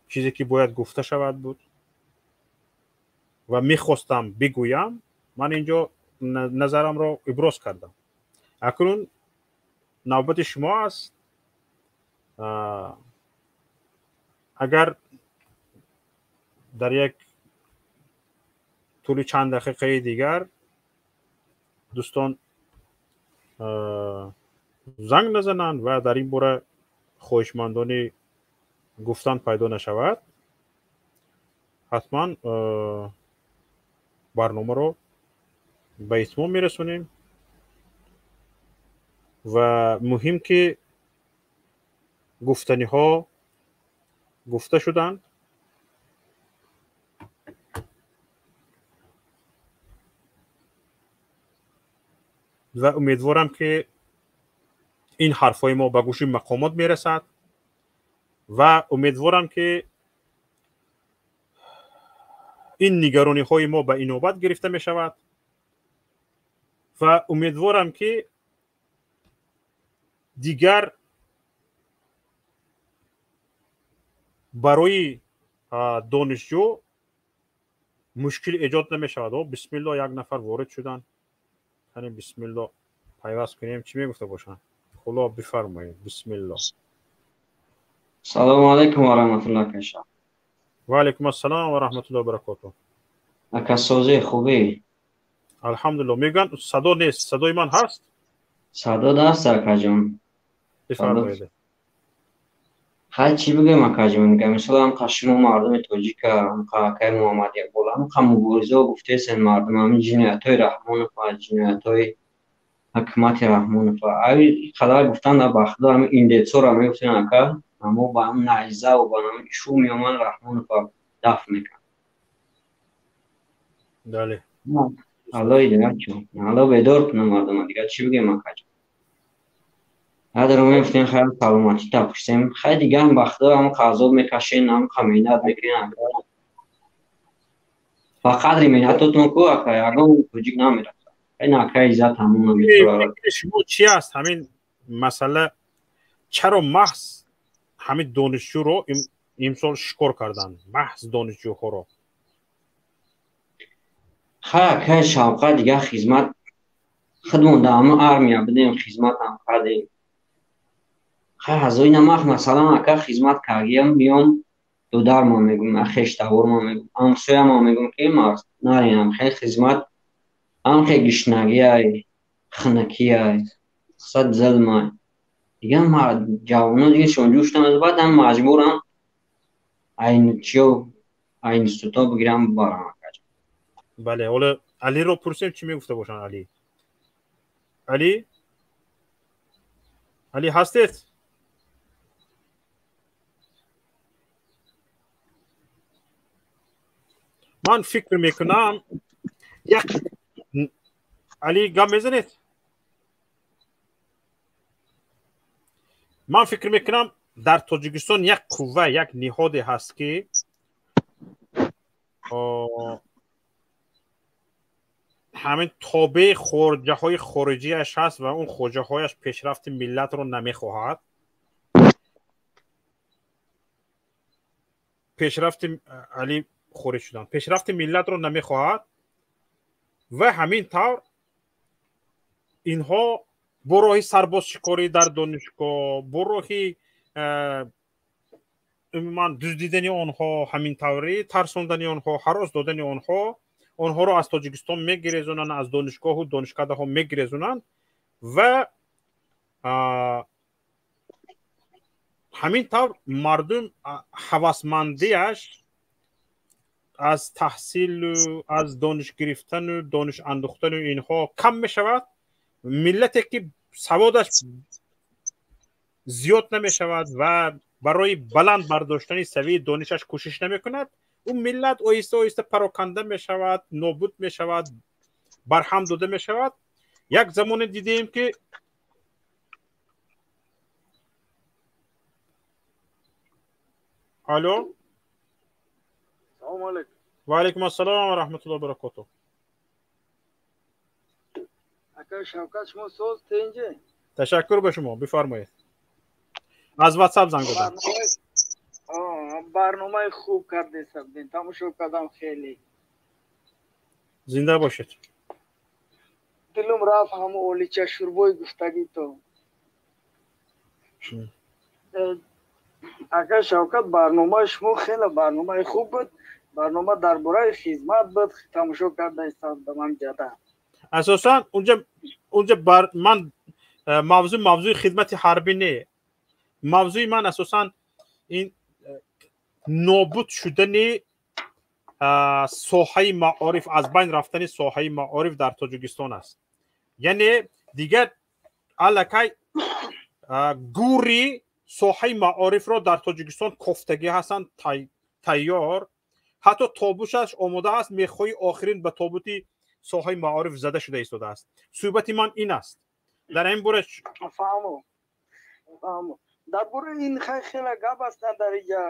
S2: Чизе ки бояд гуфта шавад буд ва мехостам бигӯям, ман инҷо назарамро иброз кардам. Акнун навбати шумо аст. Агар дар як тӯли чанд дақиқаи дигар дӯстон занг назананд ва дар ин бора хоҳишмандони гуфтан пайдо нашавад, ҳатман барномаро ба итмом мерасонем. Ва муҳим ки гуфтаниҳо гуфта шуданд. Ва умедворам ки ин ҳарфҳои мо ба гӯши мақомот мерасад ва умедворам ки ин нигарониҳои мо ба инобат гирифта мешавад ва умедворам ки дигар барои донишҷӯ мушкил эҷод намешавад. Бисмилло, як нафар ворид шуданд. Кани бисмилло пайваст кунем, чӣ мегуфта бошанд? Худо бифармоед, бисмилло.
S3: Салому алайкум ва раҳматуллоҳ ака.
S2: Ва алайкум ассалом ва раҳматуллоҳи ва баракотуҳ.
S3: Ака, созӣ, хубӣ?
S2: Алҳамдулиллоҳ. Мегӯянд садо нест, садои ман ҳаст?
S3: Садо даст, акаҷон.
S2: Бифармоед.
S3: Хай, чӣ бигӯем, акаҷон? Мисол, ҳамқа шумо мардуми тоҷика, ҳамқа акаи Муҳаммад Иқбол, ҳамқа муборизао гуфтесен мардум, ҳамин ҷиноятҳои Раҳмонова, ҷиноятҳои ҳукумати Раҳмонова. Ави қадар гуфтан да ба худо ҳамин индецора мегуфтен, ака, амо ба ҳам найзаву ба ҳамин чӯ меомад, Раҳмонова дафн мекард.
S2: Бале.
S3: Алло ҳидоят чун. Алло бедор кунад мардума, дигар чӣ бигӯем, акаҷон? Ҳадаро мегуфтем, хайр, саломатӣ тапурсем. Хай, дигарам ба худо ҳам азоб мекашен, ҳам меҳнат мекунем, ака. Ба қадри меҳнатотон ку, ака, ягон тоҷик намерасад. Хай, на ака Иззат ҳамон намебарад.
S2: Фикри шумо чӣ аст ҳамин масъала? Чаро маҳз ҳамин донишҷӯро имсол шикор карданд? Маҳз донишҷӯҳоро.
S3: Хай, акай Шавқат, дигар хизмат худмон дар ҳамон армия будем, хизматам кардем. Хай, ҳазои намах, масалан, ака, хизмат кардиям, миём додармон мегӯм, хештавормон мегӯм, ҳамсоямон мегӯм, ки наринам хел хизмат, ҳам хел гишнагиай, хунукиай, сад зулмай. Дигар ҷавоно дигашон ҷӯш намезад, баъд ҳам маҷбурам чиё ай институто бигирам бибарам, акаҷон.
S2: Бале, ҳоло Алиро пурсем, чӣ мегуфта бошанд Али? Али? Али ҳастед? Ман фикр мекунам, як Али гап мезанед? Ман фикр мекунам, дар Тоҷикистон як қувва, як ниҳоде ҳаст, ки ҳамин тобеи хоҷаҳои хориҷиаш ҳаст ва он хоҷаҳояш пешрафти миллатро намехоҳад. Пешрафти Али хориҷ шудан, пешрафти миллатро намехоҳад ва ҳамин тавр инҳо бо роҳи сарбозшикорӣ дар донишгоҳ, бо роҳи умуман дуздидани онҳо, ҳамин таври тарсондани онҳо, ҳарос додани онҳо, онҳоро аз Тоҷикистон мегирезонанд, аз донишгоҳу донишкадаҳо мегирезонанд ва ҳамин тавр мардум ҳавасмандиаш аз таҳсилу аз дониш гирифтану дониш андухтану инҳо кам мешавад. Миллате ки саводаш зиёд намешавад ва барои баланд бардоштани савияи донишаш кӯшиш намекунад, ӯ миллат оҳиста оҳиста пароканда мешавад, нобуд мешавад, барҳам дода мешавад. Як замоне дидем ки алло.
S4: Салому алейкум.
S2: Ва алейкум ассалом ва раҳматуллоҳи ва баракотуҳ.
S4: Ака Шавкат, шумо соз тенҷе?
S2: Ташаккур ба шумо, бифармоед. Аз WhatsApp занг задам.
S4: Барномаи хуб кардесабдин, тамошо кардам хеле.
S2: Зинда бошед.
S4: Дилум рафт ҳамо олича шурбои гуфтагито. Ака Шавкат, барномаи шумо хеле барномаи хуб буд. Барнома дар бораи хизмат буд, тамошо карда истодам ҷада.
S2: Асосан унҷа ман мавзӯи хидмати ҳарбӣ не. Мавзӯи ман асосан ин нобуд шудани соҳаи маориф, аз байн рафтани соҳаи маориф дар Тоҷикистон аст. Яъне дигар аллакай гури соҳаи маорифро дар Тоҷикистон кофтагӣ ҳастанд, тайёр, ҳатто тобушаш омода аст, мехоҳи охирин ба тобути соҳаи маориф зада шуда истодааст. Суҳбати ман ин аст. Дар ин бора
S4: фаҳмо, фаҳмо. Дар бораи ин хеле гап аст дар инҷа,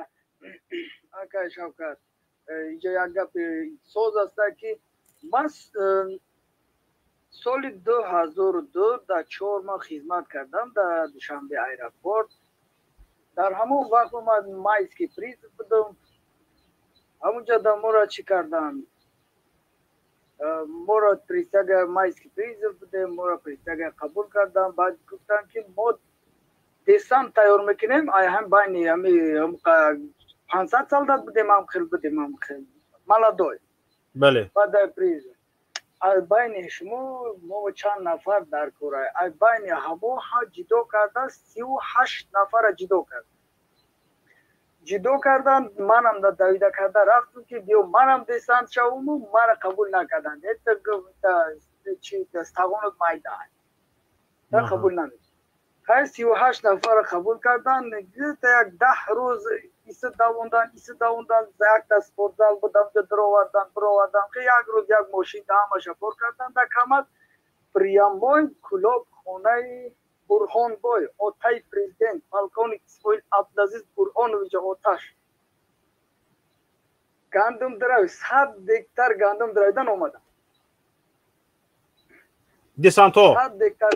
S4: акай Шавкат. Инҷа як гапи соз аст, ки ман соли 2002 дар 4 моҳ хизмат кардам дар Душанбе аэропорт. Дар ҳамон вақт ман майский призыв будам. Ҳамунҷа да моро чӣ карданд? Моро присяга, майский призыв будем, моро присяга қабул карданд. Баъд гуфтанд, ки мо десант тайёр мекунем. Ай ҳам байни ҳами 500 солдат будем, ҳам хел будем, ҳам хел молодой.
S2: Бале.
S4: Баъд призыв Аз байни шумо мо чанд нафар дар кора. Аз байни ҳамо ҷидо карда, 38 нафара ҷидо кард. Ҷидо кардан, манам давида карда рафтам, ки биё, манам десант шавуму мара қабул накарданд. Стағонот майда қабул намекунад. Хай, 38 нафара қабул кардан, гирта як 10 рӯз иса давондан, иса давондан, якта спортзал буд, амҷа даровардан, бировардан. Як рӯз як мошин ҳамаша бор кардан дар КамАЗ, прямой Кулоб, хонаи Бурҳонбой, отаи президент, полковник Исмоил Абдулазиз Бурҳонович. Оташ гандум драви, 100 гектар гандум дравидан омадам.
S2: Десантҳо.
S4: 100 гектар,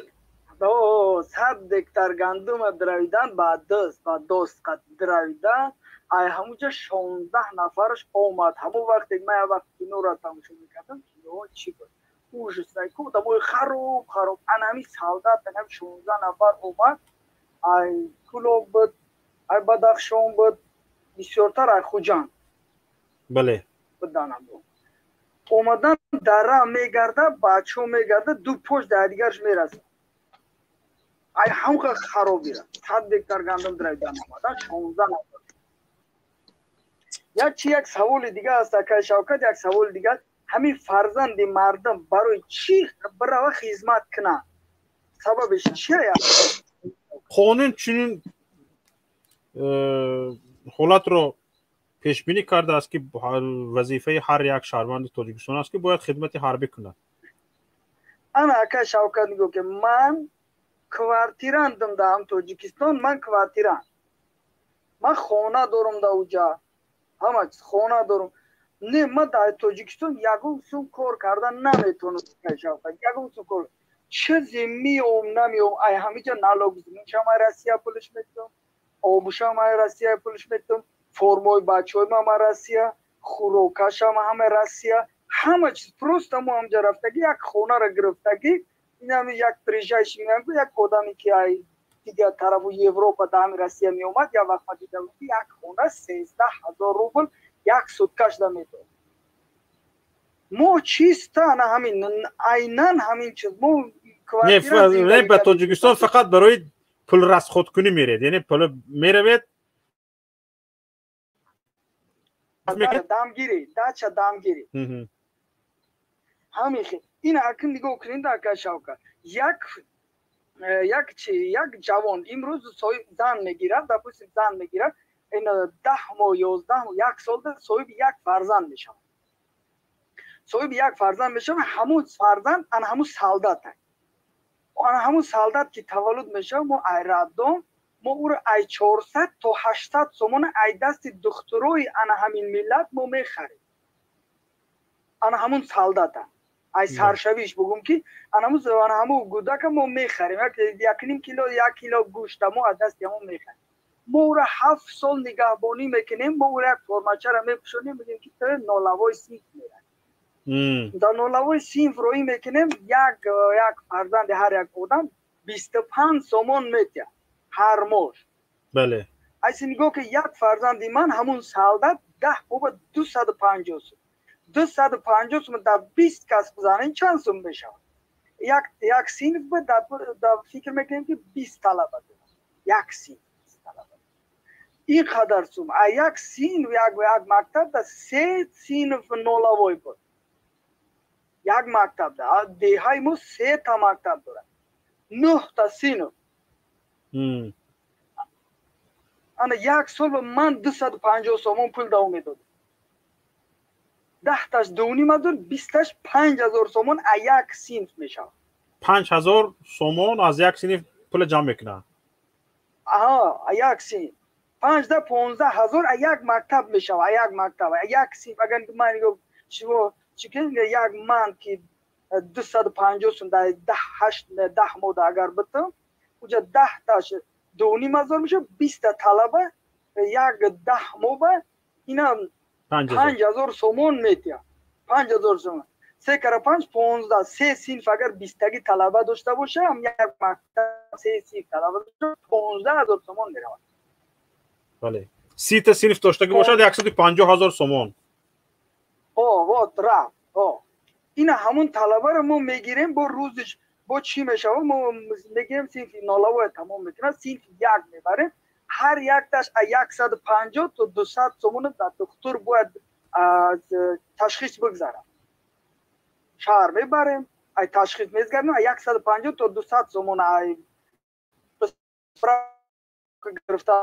S4: 100 гектар гандума дравидан, ба даст, ба дост дравидан. Ай ҳамуҷа 16 нафараш омад. Ҳамон вақте ман як вақт киноро тамошо мекардам, киноҳо чӣ буд, ужас, одамои хароб хароб. Анами солдат, анами 16 нафар омад. Ай Кулоб буд, ай Бадахшон буд, бисёртар ай Хуҷанд. Будан. Омадан, дара мегарда, бачаҳо мегарда, ду пош дар дигарш мерасад. Ай ҳамқа харобира 100 гектар гандум дравидан омадан 16 нафар. Як чи, як саволи дига аст, акай Шавкат, як саволи дига: ҳамин фарзанди мардум барои чӣ бирава хизмат кунад? Сабабеш чия?
S2: Қонун чунин ҳолатро пешбинӣ кардааст, ки вазифаи ҳар як шаҳрванди Тоҷикистон аст, ки бояд хидмати ҳарбӣ кунад.
S4: Ана, акай Шавкат, нигоҳ ки ман квартирантам дар Тоҷикистон, ман квартирант, ман хона дорам дар уҷа, ҳама чиз, хона дорам. Не, ман дар Тоҷикистон ягон сум кор кардан наметавонам, ягон сум кор. Чизе меом, намеом, ай ҳамиҷа налог зиминшам ай Россия пулиш метавам, обушам ай Россия пулиш метавам, формои бачаҳои ман ай Россия, хӯрокашам ҳама Россия, ҳама чиз. Просто мо ҳамҷа рафтагӣ, як хонаро гирифтагӣ. Инами як приезжающий, як одаме ки ай дигар тарафу Европа дар ҳами Россия меомад, як вақт ма дида буд, як хона 13 000 рубл як суткашда медод. Мо чиста ана ҳамин, айнан ҳамин чиз мо.
S2: Не, ба Тоҷикистон фақат барои пул расход кунӣ меред, яъне пул меравед.
S4: Дамгирӣ, дача, дамгирӣ, ҳамин хел. Ин акн нигоҳ кунед, ака Шавкат, як чи, як ҷавон имрӯз соҳиб зан мегирад, допустим, зан мегирад, ин 10 моҳ, 11 моҳ, як солда соҳиби як фарзанд мешавад. Соҳиби як фарзанд мешавад, ҳамун фарзанд ана ҳамун солдат, ана ҳамун солдат ки таваллуд мешавад, мо ай роддом, мо ӯро ай 400 то 800 сомона ай дасти духтурои ана ҳамин миллат мо мехарем. Ана ҳамун солдата, ай саршавиш бугум, ки ана ҳамун гудака мо мехарем, 1,5 кило, 1 кило гӯшта мо аз дасти ҳамон мехарем. Мо ӯро 7 сол нигаҳбонӣ мекунем. Мо ӯро як формачара мепӯшонем, мегӯем, ки ту нолавои синф меравӣ. Дар нолавои синф роҳӣ мекунем. Як фарзанди ҳар як одам 25 сомон метиҳад ҳар моҳ. Айси нигоҳ ки як фарзанди ман, ҳамун солдат, 10 боба 250 сум, 250 сум дар 20 кас бизанем, чанд сум мешавад? Як синф дар фикр мекунем, ки 20 талаба дорад як синф, талаба, ин қадар сум. А як синф, як мактаб да се синф нолавой буд, як мактаб да. Деҳаи мо сета мактаб дорад, нӯҳта синф. Ана як сол ман 250 сомон пул давом медодам, 10-таш 2,5 ҳазор, 20-таш 5000 сомон а як синф мешавад.
S2: 5000 сомон аз як синф пула ҷамъ мекунад.
S4: Аҳа, як синф панҷда 15 000 а як мактаб мешавад, а як мактаб, а як синф. Агар ман шумо чӣ, як ман ки 250 сум дар ҳашт 10 моҳда агар битам, уҷа 10-таш 2,5 ҳазор мешавад, 20-та талаба як 10 моҳба ина 5000 сомон метиҳад. 5000 сомон, се кара панҷ 15. Се синф агар 20-таги талаба дошта боша, як мактаб се синф талаба дошта, 15 000 сомон меравад.
S2: Бале, 30-та синф доштагӣ бошад, 150 000 сомон.
S4: О, вот рафт. О, Ина ҳамун талабаро мо мегирем, бо рӯзиш бо чӣ мешавад, мо мегирем синфи нолавоя тамом мекунад, синфи як мебарем. Ҳар якташ 150 то 200 сомона дар духтур бояд ташхис бигзарад. Шаҳр мебарем, ай ташхис мезгардем, 150 то 200 сомона ай гирифта.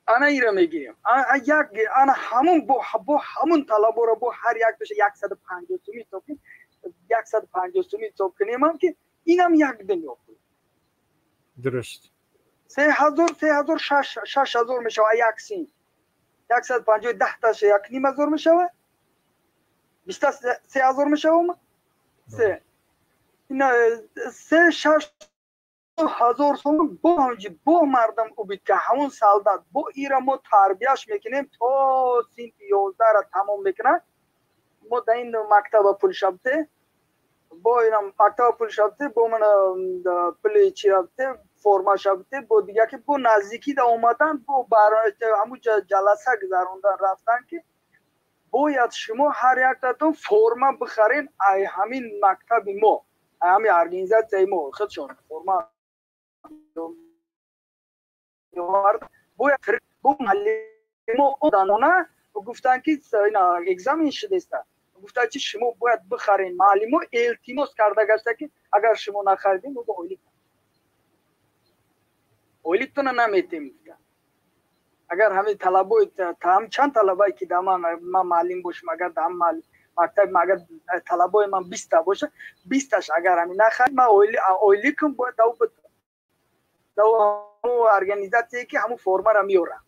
S4: Ана ира мегирем. Як ана ҳамун бо ҳамун талаборо бо ҳар якташ 150 сомон ҳисоб кунем, 150 сомон ҳисоб кунем ҳам ки инам як дунё пул.
S2: Дуруст.
S4: 3000, 3000, 6000 мешавад як синф. 150 10 таш 1500 мешавад. 23000 мешавад. Се. Ина се 6000 сомон бо ҳамҷи бо мардам убид ка ҳамун солдат бо ира мо тарбияш мекунем то синфи 11-ра тамом мекунад. Мо дар ин мактаба пул шабте, бо ина мактаба пул шабте, бо мана пули чи рафте, форма шабте, бо дига ки бо наздикӣ да омадан, бо ҳамун ҷаласа гузарондан рафтан ки бояд шумо ҳар яктатон форма бихарен ай ҳамин мактаби мо, ай ҳамин организатсияи мо худшон форма бояд. Бо муаллимо данона гуфтанд ки ина экзамен шудеста, гуфтанд чи шумо бояд бихарен. Муаллимо илтимос карда гашта ки агар шумо нахаридем, мо бо ойликтона наметем, гуфта. Агар ҳамин талабои чанд талабае ки да ман муаллим бошам, агар да мактаби агар талабои ман 20-та боша, 20-таш агар ҳамин нахарид, ман ойликам бояд дав дав организатсие ки ҳамун формаро меорам.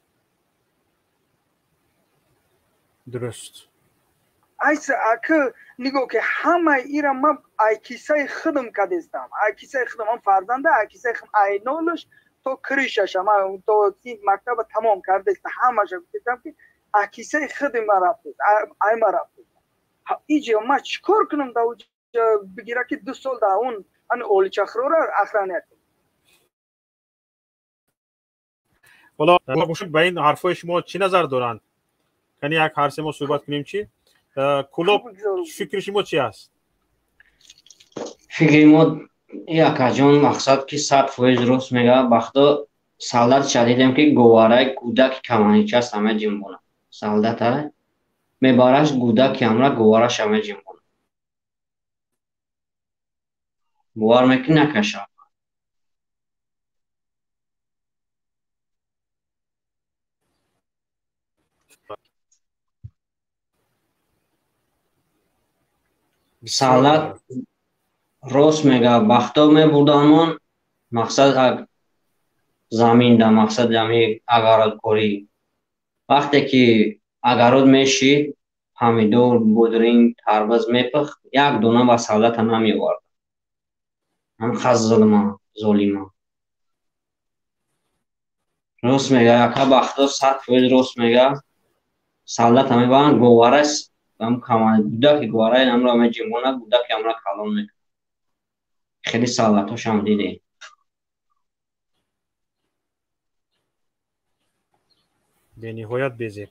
S2: Дуруст.
S4: Айса аки нигоҳ ки ҳамаи ира ман ай кисаи худам кадестам, ай кисаи худам, ҳам фарзанда ай кисаи худам, ай нолаш то крышаша ман то мактаба тамом кардеста, ҳамаша гуфтам ки ай кисаи худи ман рафтест, ай ман рафтест. Иҷо ман чӣ кор кунам да уҷа бигира ки 2 сол да он ан оличахрора охранять.
S2: Ҳоло ба ин ҳарфҳои шумо чӣ назар доранд? Кани як ҳар се мо суҳбат кунем чӣ? Кулоб, фикри шумо чи аст?
S3: Фикри мо якаҷон мақсад ки 100% рост мега. Бахто солдат шадидем ки говараи кӯдаки каманичаст ҳама ҷимбона. Солдата мебараш гӯдаки ҳамра говараш ҳама ҷимбона. Бовар мекунӣ накаша? Солдат рост мега. Бахто мебурданмон мақсад замин да мақсад ами агародкорӣ. Вақте ки агарод мешид, помидор, бодринг, тарбуз мепухт, як дона ба солдата намеовард. Ҳам хаз зулма, золима. Рост мега ака Бахто, 100% рост мега. Солдата мебаранд говараш ам камани гудаки говараи амро меҷимонад, гудаки амра калон мекунад. Хеле солдатошам дидем.
S2: Бениҳоят безеб.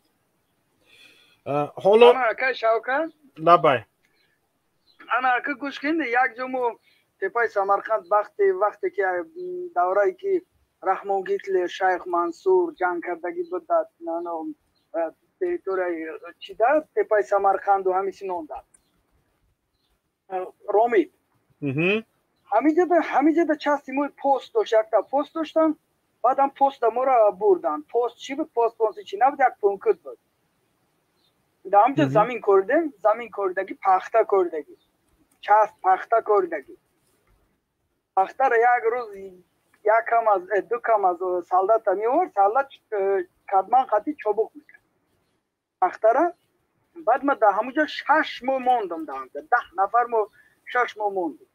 S2: Ҳоло
S4: ака Шавкат,
S2: лабай.
S4: Ана ака, гӯш кунед, як ҷо мо тепаи Самарқанд вақте ки даврае ки Раҳмон Гитлер, Шайх Мансур ҷанг кардагӣ буд дар территорияи чида, тепаи Самарқанду ҳамин синонда ромид, ҳамиҷада части мо пост дошт, якта пост доштам. Баъдам поста моро бурдан. Пост чӣ буд? Пост понси чӣ набуд, як пункт буд. Дар ҳамҷа замин коридем, замин коридагӣ, пахта коридагӣ, част пахта коридагӣ. Пахтаро як рӯз як кам аз ду кам аз солдата меовард, солдат кадман қати чобуқ мекард пахтара. Баъд ма дар ҳамуҷа 6 моҳ мондам. Дар ҳамҷа 10 нафар мо 6 моҳ мондем.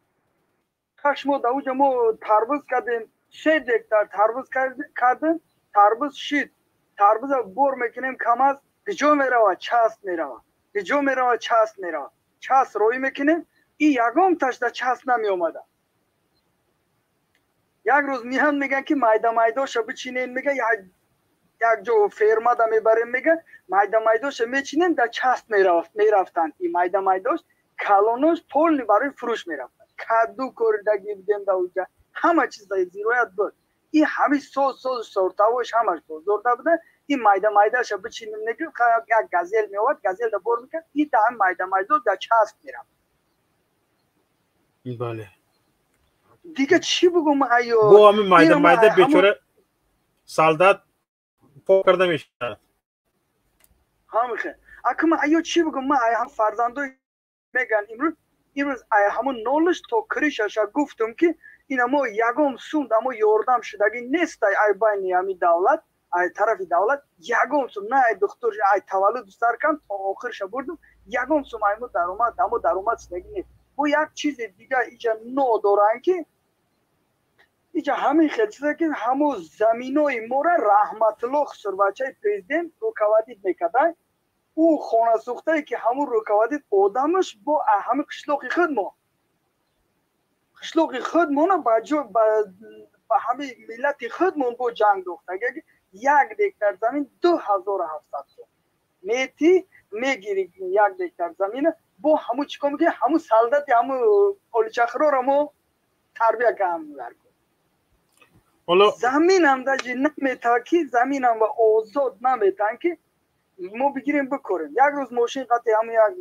S4: 6 моҳ дар уҷа мо тарбуз кардем, 3 гектар тарбуз кардем. Тарбуз шид, тарбуза бор мекунем КамАЗ, куҷо меравад? Част меравад. Куҷо меравад? Част меравад. Част роӣ мекунем, и ягонташ дар част намеомада. Як рӯз меҳан мегӯянд ки майда майдоша бичинен, мега Як ҷо фермада мебарем, мега, майда майдоша мечинем, дар часть мерафтанд. И майда майдош, калонош полный барои фурӯш мерафтанд. Каду коридагӣ будем да уҷа, ҳама чиз зироят буд. И ҳами соз соз сортавош ҳамаш бозорда буда. И майда майдаша бичинем, неги, як Газел меовард, Газелда бор мекард, и да ҳами майда майдо дар часть мерафт.
S2: Бале.
S4: Дига чӣ бугум, айё?
S2: Бо ҳами майда майда бечора солдат пок карда мешавад.
S4: Ҳамихе, ака, ма айё чӣ бугум? Ма ай ҳам фарзандои меган, имрӯз ай ҳамун нолиш то крышаша гуфтум, ки ина мо ягон сум дамо ёрдам шудагӣ нестай. Ай байни ҳами давлат, ай тарафи давлат ягон сум на. Ай духтур, ай таваллуду сар кан то охирша бурдум, ягон сум ай мо даромад, дамо даромад шудагӣ нест. Бо як чизи дига иҷа нодоранд, ки иҷа ҳамин хел чиза, ки ҳамо заминои мора Раҳматулло Хусурбачаи президент руководить мекардай. Ӯ хонасӯхтае, ки ҳамун руководить одамаш бо ҳамин қишлоқи худ мо, қишлоқи худмона ба ҷо ба ҳамин миллати худмон бо ҷанг дохтага. 1 гектар замин 2700 сом мети мегири, 1 гектар замина. Бо ҳамун чӣ кор мекунӣ? Ҳамун солдати, ҳамун оличахрора мо тарбия кардам. Заминам даже наметавад, ки заминам ва озод наметаванд, ки мо бигирем, бикорем. Як рӯз мошин қати ҳамун як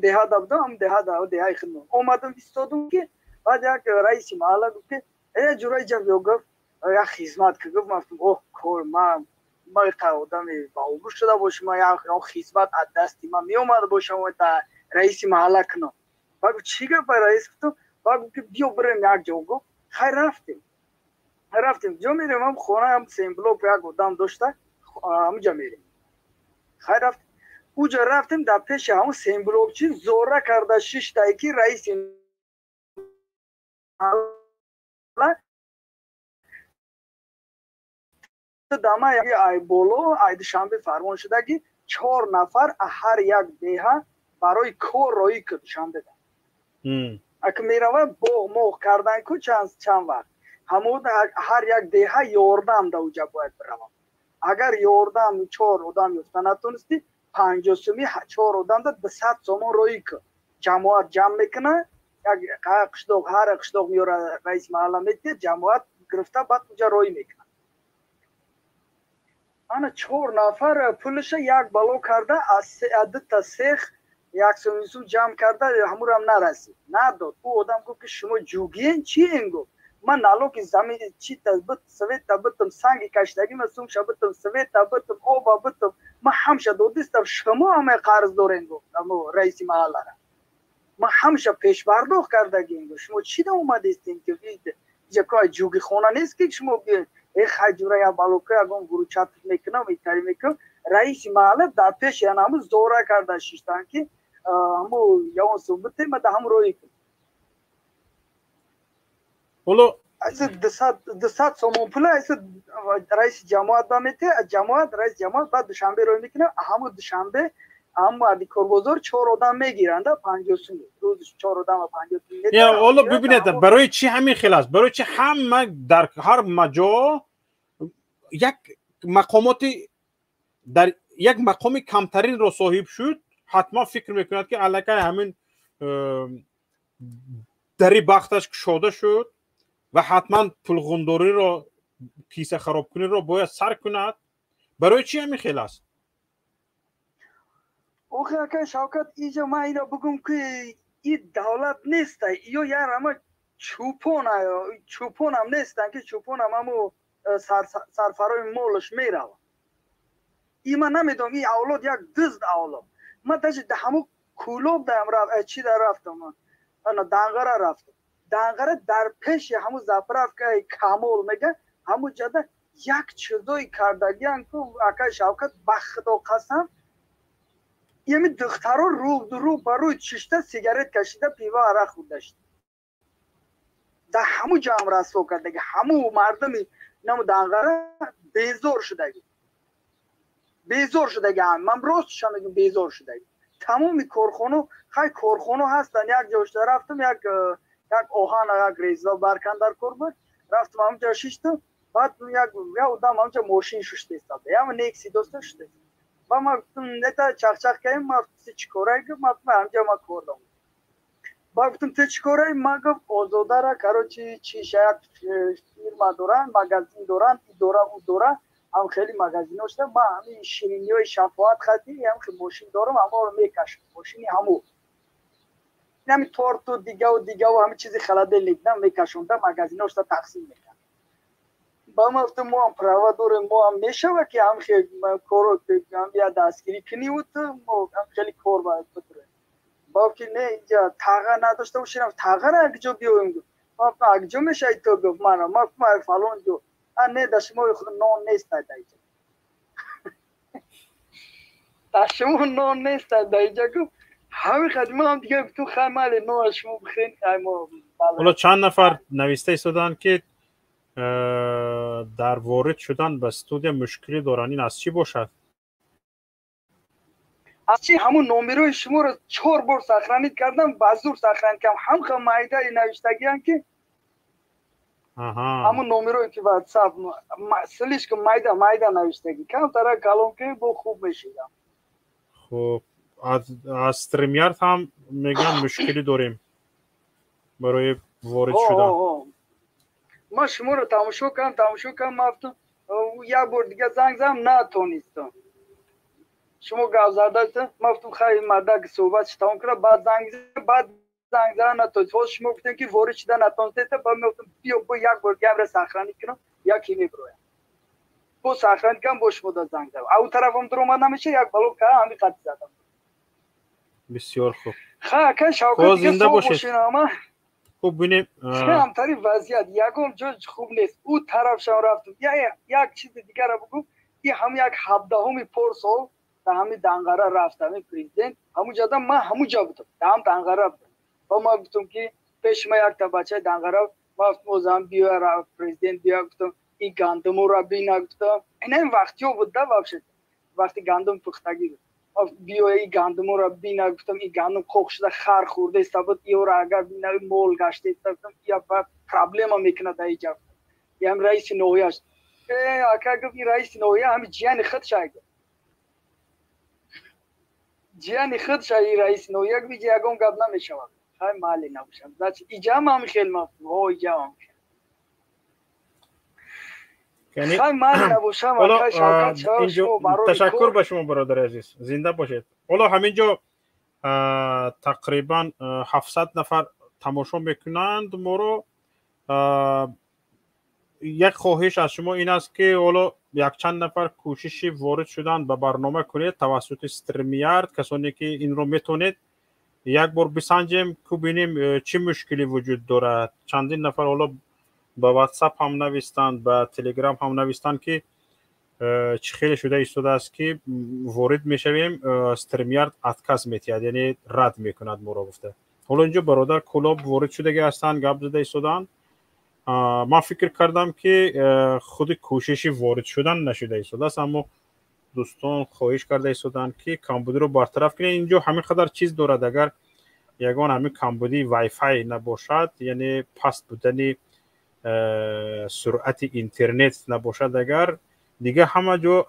S4: деҳада будам, ҳамун деҳада, деҳаи худмон омадам, истодум, ки баъд як раиси маҳалла гуфт, ки э, ҷураи ҷаб, гуфт, як хизмат ки. Гуфт, ман гуфтам: оҳ, кор ма иқа одами баобрӯ шуда бошам, ма як хизмат аз дасти ман меомада бошам, та раиси маҳалла кунам. Баъд гуфт: чӣ гап, раис? Гуфтам. Баъд гуфт, ки биё, бирем як ҷо. Гуфт: хай, рафтем. Ҷо мерем, ҳам хона, ҳам семблок як одам дошта, ҳамуҷа мерем. Хай, рафт, уҷа рафтем, дар пеши ҳамун семблокчи зора карда шиштае, ки раиси маҳалла дама ай боло, ай Душанбе фармон шуда, ки чор нафар ҳар як деҳа барои кор роӣ ку Душанбеда. Ака, мерава, боғ моғ кардан ку, чанд вақт ҳамон ҳар як деҳа ёрдам да уҷа бояд биравам. Агар ёрдам чор одам ёфта натонистӣ, 50 суми чор одамда 200 сомон роӣ ку. Ҷамоат ҷамъ мекуна, як қишлоқ, ҳар қишлоқ меёра, раиси маҳалла метиҳад, ҷамоат гирифта, баъд уҷа роӣ мекунад. Ана чор нафар пулаша як бало карда, аз дута сех як сомисум ҷамъ карда, ҳамурам нарасид, надод. Ӯ одам гуфт, ки шумо ҷугиен, чиен? Гуфт: ман налоги замин чита бит, света битм, санги каштагима сумша битм, света битм, оба битм, ман ҳамша додистам, шумо ҳама қарз дорен. Гуфт амо раиси маҳаллара: ман ҳамша пешпардохт кардагим. Гуфт: шумо чӣ да омадистем, ки иҷа кой ҷуги хона нест, ки шумо биёед? Э, хай, ҷура, як балока ягон гуручат мекунам, итари мекунам. Раиси маҳалла дар пеши ҳаму зора карда шиштанд, ки ҳаму ягон сум битем, ма да ҳаму роӣ кун.
S2: Ҳоло
S4: 200 сомон пула раиси ҷамоат ба метиҳад, ҷамоат, раиси ҷамоат баъд Душанбе роӣ мекунад. Ҳаму Душанбе, ҳаму корбозор чор одам мегиранда 50 сум, рӯзи чор одам 50 сум.
S2: Ҳоло бибинед, барои чӣ ҳамин хел аст? Барои чӣ ҳама дар ҳар маҷо як мақомоти дар як мақоми камтаринро соҳиб шуд, ҳатман фикр мекунад, ки аллакай ҳамин дари бахташ кушода шуд ва ҳатман пулғундориро, киса харобкуниро бояд сар кунад? Барои чӣ ҳамин хел аст?
S4: Охи, ака Шавкат, иҷа ман ино бугум, ки и давлат неста, ё ярама чӯпон, чӯпонам нестан, ки чӯпонам ҳаму сарфарои молаш мерава. И ман намедонам, и авлод як дизд авлод. Ман даже ҳаму Кӯлоб даам, чи да рафтам, ана Данғара рафтам. Данғара дар пеши ҳаму заправкаи Камол мега, ҳаму ҷада як чизои кардагиан ку, акай Шавкат, ба Худо қасам, ями духтаро рӯ ба рӯй чишта, сигарет кашида, пива, арақ хӯрда шуда, дар ҳаму ҷамъ расво кардаги. Ҳаму мардуми наму Данғара безор шудаги, безор шудаги. Ман ростша мегӯм, безор шудаги. Тамоми корхоно, хай, корхоно ҳастанд. Як ҷошта рафтам, як оҳана, як резва баркан дар кор буд, рафтам, ҳамуҷа шиштам. Баъд як одам ҳамҷа мошин шушта истода, ям Некси доста шушта. Ба ма гуфтам, это чақчақ кардем, ма гуфтам, чӣ корае? Гуфт, ма гуфтам, ҳамҷа ма кор дорам. Ба гуфтам, ту чӣ корае? Ма гуфт, Озодара, короче, чиша як фирма доранд, магазин доранд, идора у дора, ҳам хеле магазино шуда, ма ҳамин шириниҳои Шафоат хати, ҳам мошин дорам, ҳамаро мекашам, мошини ҳаму ҳами торту дигаву дигаву ҳами чизи холодильник на мекашонда, магазиношта тақсим мекард. Ба ма гуфтам, мо ҳам права дорем, мо ҳам мешава ки ҳам коро я дастгирӣ куниву ту мо ҳам хеле кор бояд бидурем. Ба ки не, инҷа таға надошта бошем, тағара акҷо биёем, гуфт. Ма гуфтам, акҷо мешаи ту? Гуфт, мана ма гуфтам, фалон ҷо. А не, да шумо нон нест дар инҷа, дар шумо нон нест дар инҷа, гуфт. Ҳамин қадр ма ҳам дига гуфтам, хай, майли, нон аз шумо бихӯрем, хай мо.
S2: Ҳоло чанд нафар нависта истоданд, ки дар ворид шудан ба студия мушкилӣ доранд. Ин аз чӣ бошад?
S4: Аз чи? Ҳамун номерои шуморо чор бор сохранить кардам, ба зур сохранить кардам, ҳамха майдаи навиштагиам ки ҳамун номерое ки Ватсап слишком майда майда навиштагӣ, камтара калон ки бо хуб мешидам.
S2: Хуб, аз StreamYard ҳам мегӯям, мушкилӣ дорем барои ворид шудан.
S4: Ман шуморо тамошо кардам, тамошо кардам, ма гуфтам, як бор дига занг задам, натонистам. Шумо гап зада, ма гуфтам, хай, мардак суҳбатш тамом кунад, баъд занг. Баъд занг зада натонист. Ҳозир шумо гуфтем, ки ворид шуда натонистед. Баъд мегуфтам, биё, бо як бор дига амра сохранить кунам, яке мебироям, бо сохранить кардам, бо шумо да занг задам, а у тарафам дуромад намеша, як бало ка ҳами қат задам.
S2: Бисёр хуб.
S4: Ха, ака Шавкат,
S2: зинда бошед. Хуб, бинем.
S4: Ҳамтари вазъият ягон ҷо хуб нест. Ӯ тарафшам рафтам. Як чизи дигара бугӯ, и ҳам як 17-уми порсол дар ҳами Данғара рафт ҳами президент, ҳамуҷада ман ҳамуҷа будам, дар ҳам Данғара будам. Ва ман гуфтам, ки пеши ма якта бачаи Данғара, ман гуфтам, озам биё, президент биё, гуфтам, ин гандумура бина, гуфтам, ин вақтиё буд да, вообще вақти гандум пухтагӣ буд. Биё, и гандумура бина, гуфтам, и гандум қоқ шуда, хар хӯрда иста буд, иёра агар бина, мол гашта иста, гуфтам, я проблема мекунад дар иҷа. Ям раиси ноҳияш, э ака, гуфт, ин раиси ноҳия ҳами ҷияни худша, гуфт, ҷияни худша и раиси ноҳия, гуфт, иҷа ягон гап намешавад. Хай, майли, набошад, значит, иҷаам ҳами хел. Ма о иҷаам ҳами хел. Хай, майли, набошам.
S2: Ташаккур ба шумо, бародари азиз, зинда бошед. Ҳоло ҳамин ҷо тақрибан 700 нафар тамошо мекунанд моро. Як хоҳиш аз шумо ин аст, ки ҳоло якчанд нафар кӯшиши ворид шудан ба барнома кунед тавассути StreamYard. Касоне ки инро метавонед, як бор бисанҷем, ку бинем, чӣ мушкилӣ вуҷуд дорад. Чандин нафар ҳоло ба WhatsApp ҳам навистанд, ба Telegram ҳам навистанд, ки чӣ хеле шуда истодааст, ки ворид мешавем, StreamYard отказ метиҳад, яъне рад мекунад моро, гуфта. Ҳоло инҷо бародар Кулоб ворид шудагӣ ҳастанд, гап зада истодаанд. Ман фикр кардам, ки худи кӯшиши ворид шудан нашуда истодааст, аммо дӯстон хоҳиш карда истоданд, ки камбудиро бартараф кунед. Инҷо ҳамин қадар чиз дорад, агар ягон ҳамин камбудии Wi-Fi набошад, яъне паст будани суръати интернет набошад, агар дига ҳама ҷо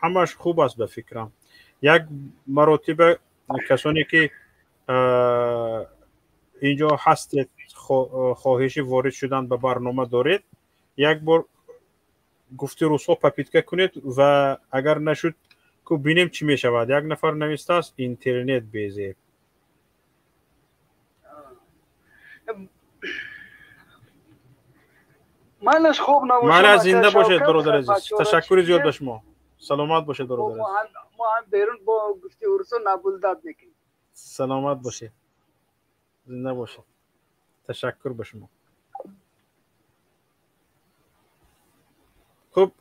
S2: ҳамаш хуб аст, ба фикрам. Як маротиба касоне ки инҷо ҳастед, хоҳиши ворид шудан ба барнома доред, як бор, гуфти рӯзҳо, попытка кунед ва агар нашуд, ку бинем, чӣ мешавад. Як нафар навистааст, интернет безеб.
S4: Майлаш, хоб набошад.
S2: Майла, зинда бошед, бародари азиз, ташаккури зиёд ба шумо, саломат бошед, бародари.
S4: Мо ҳам берун бо гуфти урусо наблюдать мекунем.
S2: Саломат бошед, зинда бошед, ташаккур ба шумо. Хуб,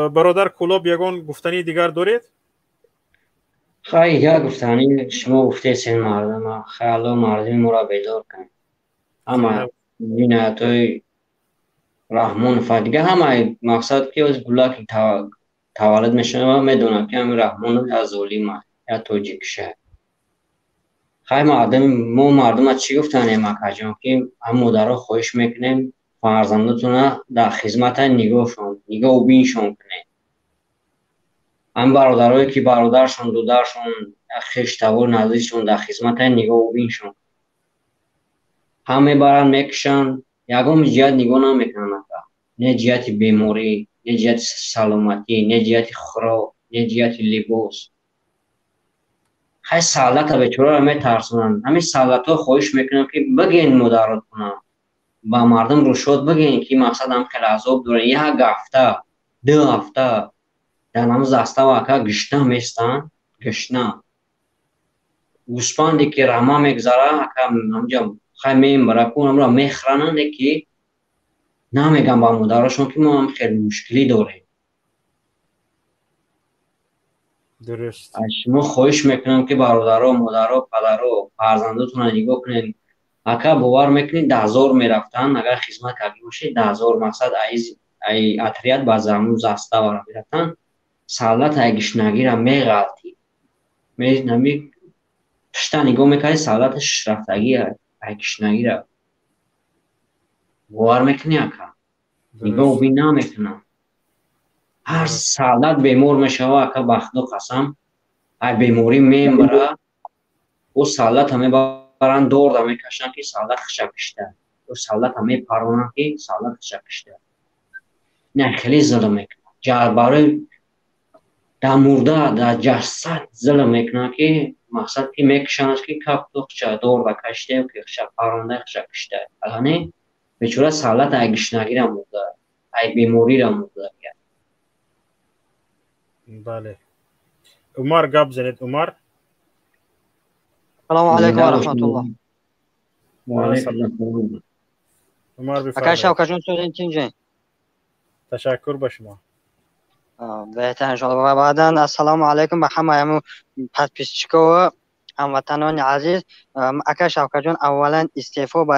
S2: бародар Кулоб, ягон гуфтании дигар доред?
S3: Хай, як гуфтанӣ, шумо гуфтесен, мардума, хай, Алло мардуми моро бедор кунед, ҳама ҷиноятҳои Раҳмонов, дига ҳамаи мақсад, ки оз гулаки таваллуд мешава, медонад, ки ҳами Раҳмонов я золим аст, я тоҷикша. Хай, мардуми мо, мардума чӣ гуфтанем, акаҷон, ки ҳам модаро хоҳиш мекунем. Фарзандотона дар хизмата нигоҳшон, нигоҳубиншон кунед. Ҳам бародарое ки бародаршон, дударшон, хештавор наздикшон дар хизмата нигоҳубиншон. Ҳам мебаранд, мекушанд, ягон ҷиҳат нигоҳ намекунанд ака. Не ҷиҳати беморӣ, не ҷиҳати саломатӣ, не ҷиҳати хӯрок, не ҷиҳати либос. Хай солдата бечораро метарсонанд. Ҳамин солдатҳо хоҳиш мекунам, ки бигӯен модаротона, ба мардум рушод бигӯен, ки мақсад ҳам хеле азоб дорад. Як ҳафта, 2 ҳафта дар ҳамон застава ака гушна местанд, гушна. Гӯспанде ки рама мегузара, ака ҳамҷа хай мембара, ку ҳамро мехӯрананд, ки намеган ба модарошон, ки мо ҳам хеле мушкилӣ дорем.
S2: Дуруст.
S3: Аз шумо хоҳиш мекунам, ки бародаро, модаро, падаро, фарзандотонро нигоҳ кунед. Ака бовар мекунед, 10,000 мерафтанд, агар хизмат карда бошед, 10,000 мақсад ай отряд ба замун заставара мерафтанд, солдат ай гушнагира меғалтид. Нами пушта нигоҳ мекарди, солдати шишрафтагӣ ай гушнагира. Бовар мекунӣ ака? Нигоҳубин намекунам. Ҳар солдат бемор мешава, ака, ба Худо қасам, ай беморӣ мембара, ӯ солдата мебаранд, дорда мекашанд, ки солдат хиша кишта. Ӯ солдата мепаронанд, ки солдат хиша кишта. Не, хеле зулм мекунанд. Барои дар мурда, дар ҷасад зулм мекунанд, ки мақсад ки мекушанд, ки кап ту хиша дорда кашта, ки хиша паронда, хиша кишта. Ане бечора солдат ай гушнагира мурда, ай беморира мурда.
S2: Бале. Умар гап занед, Умар.
S5: Салому алайкум ва раҳматуллоҳ.
S3: Ва алайкум ассалом.
S2: Умар
S5: Ака
S2: бифармоед.
S5: Шавкатҷон, сӯзен тинҷен.
S2: Ташаккур ба шумо.
S5: Беҳтар иншоаллоҳ. Ва баъдан ассалому алайкум ба ҳамаи ҳамун подписчико ва ҳамватанони азиз. Ака Шавкатҷон, аввалан истеъфо ба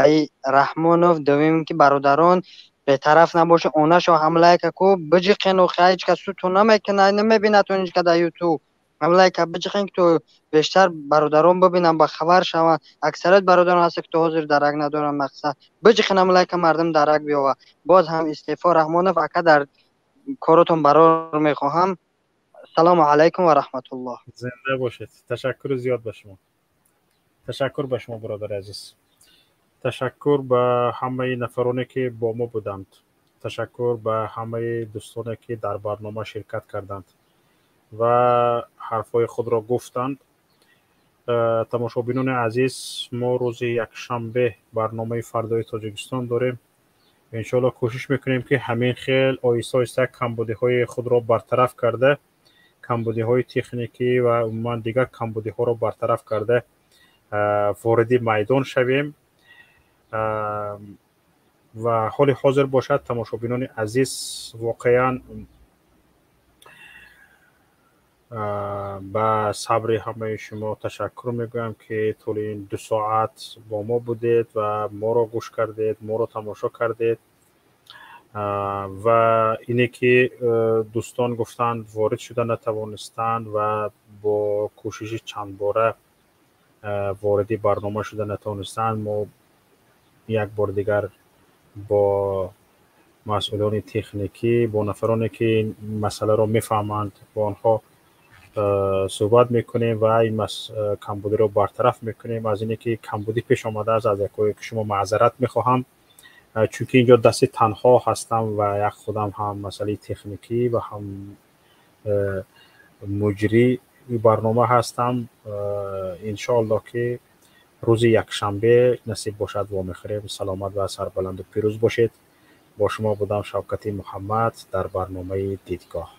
S5: Раҳмонов, дуюм ки бародарон бетараф набошед, онашо ҳам лайка ку биҷиқен, охи ҳеҷ кас сутун намекунад, намебинад ҳеҷ кас дар ютуб. Ҳам лайка биҷиқен, ки то бештар бародарон бибинанд, ба хабар шаванд. Аксарият бародарон ҳаст, ки то ҳозир дарак надоранд мақсад. Биҷиқен ҳам лайка, мардум дарак биёвад. Боз ҳам истеъфо Раҳмонов, ака, дар коротон барор мехоҳам. Салому алайкум ва раҳматуллоҳ.
S2: Зинда бошед. Ташаккури зиёд ба шумо. Ташаккур ба шумо, бародари азиз. Ташаккур ба ҳамаи нафароне, ки бо мо буданд. Ташаккур ба ҳамаи дӯстоне, ки дар барнома ширкат карданд ва ҳарфҳои худро гуфтанд. Тамошобинони азиз, мо рӯзи якшанбе барномаи фардои Тоҷикистон дорем. Иншоаллоҳ кӯшиш мекунем, ки ҳамин хел оҳиста оҳиста камбудиҳои худро бартараф карда, камбудиҳои техникӣ ва умуман дигар камбудиҳоро бартараф карда, вориди майдон шавем. Ва ҳоли ҳозир бошад, тамошобинони азиз, воқеан ба сабри ҳамаи шумо ташаккур мегӯям, ки тӯли ин 2 соат бо мо будед ва моро гӯш кардед, моро тамошо кардед. Ва ине ки дӯстон гуфтанд, ворид шуда натавонистанд ва бо кӯшиши чандбора вориди барнома шуда натавонистанд, мо як бор дигар бо масъулони техникӣ, бо нафароне ки масъаларо мефаҳманд, бо онҳо суҳбат мекунем ва ин камбудиро бартараф мекунем. Аз ине ки камбудӣ пеш омадааст, аз якое ки шумо маъзарат мехоҳам, чунки инҷо дасти танҳо ҳастам ва як худам ҳам масъалаи техникӣ ва ҳам муҷрии барнома ҳастам. Иншоаллоҳ ки рӯзи якшанбе насиб бошад вомехӯрем. Саломат ва сарбаланду пирӯз бошед. Бо шумо будам Шавкати Муҳаммад дар барномаи Дидгоҳ.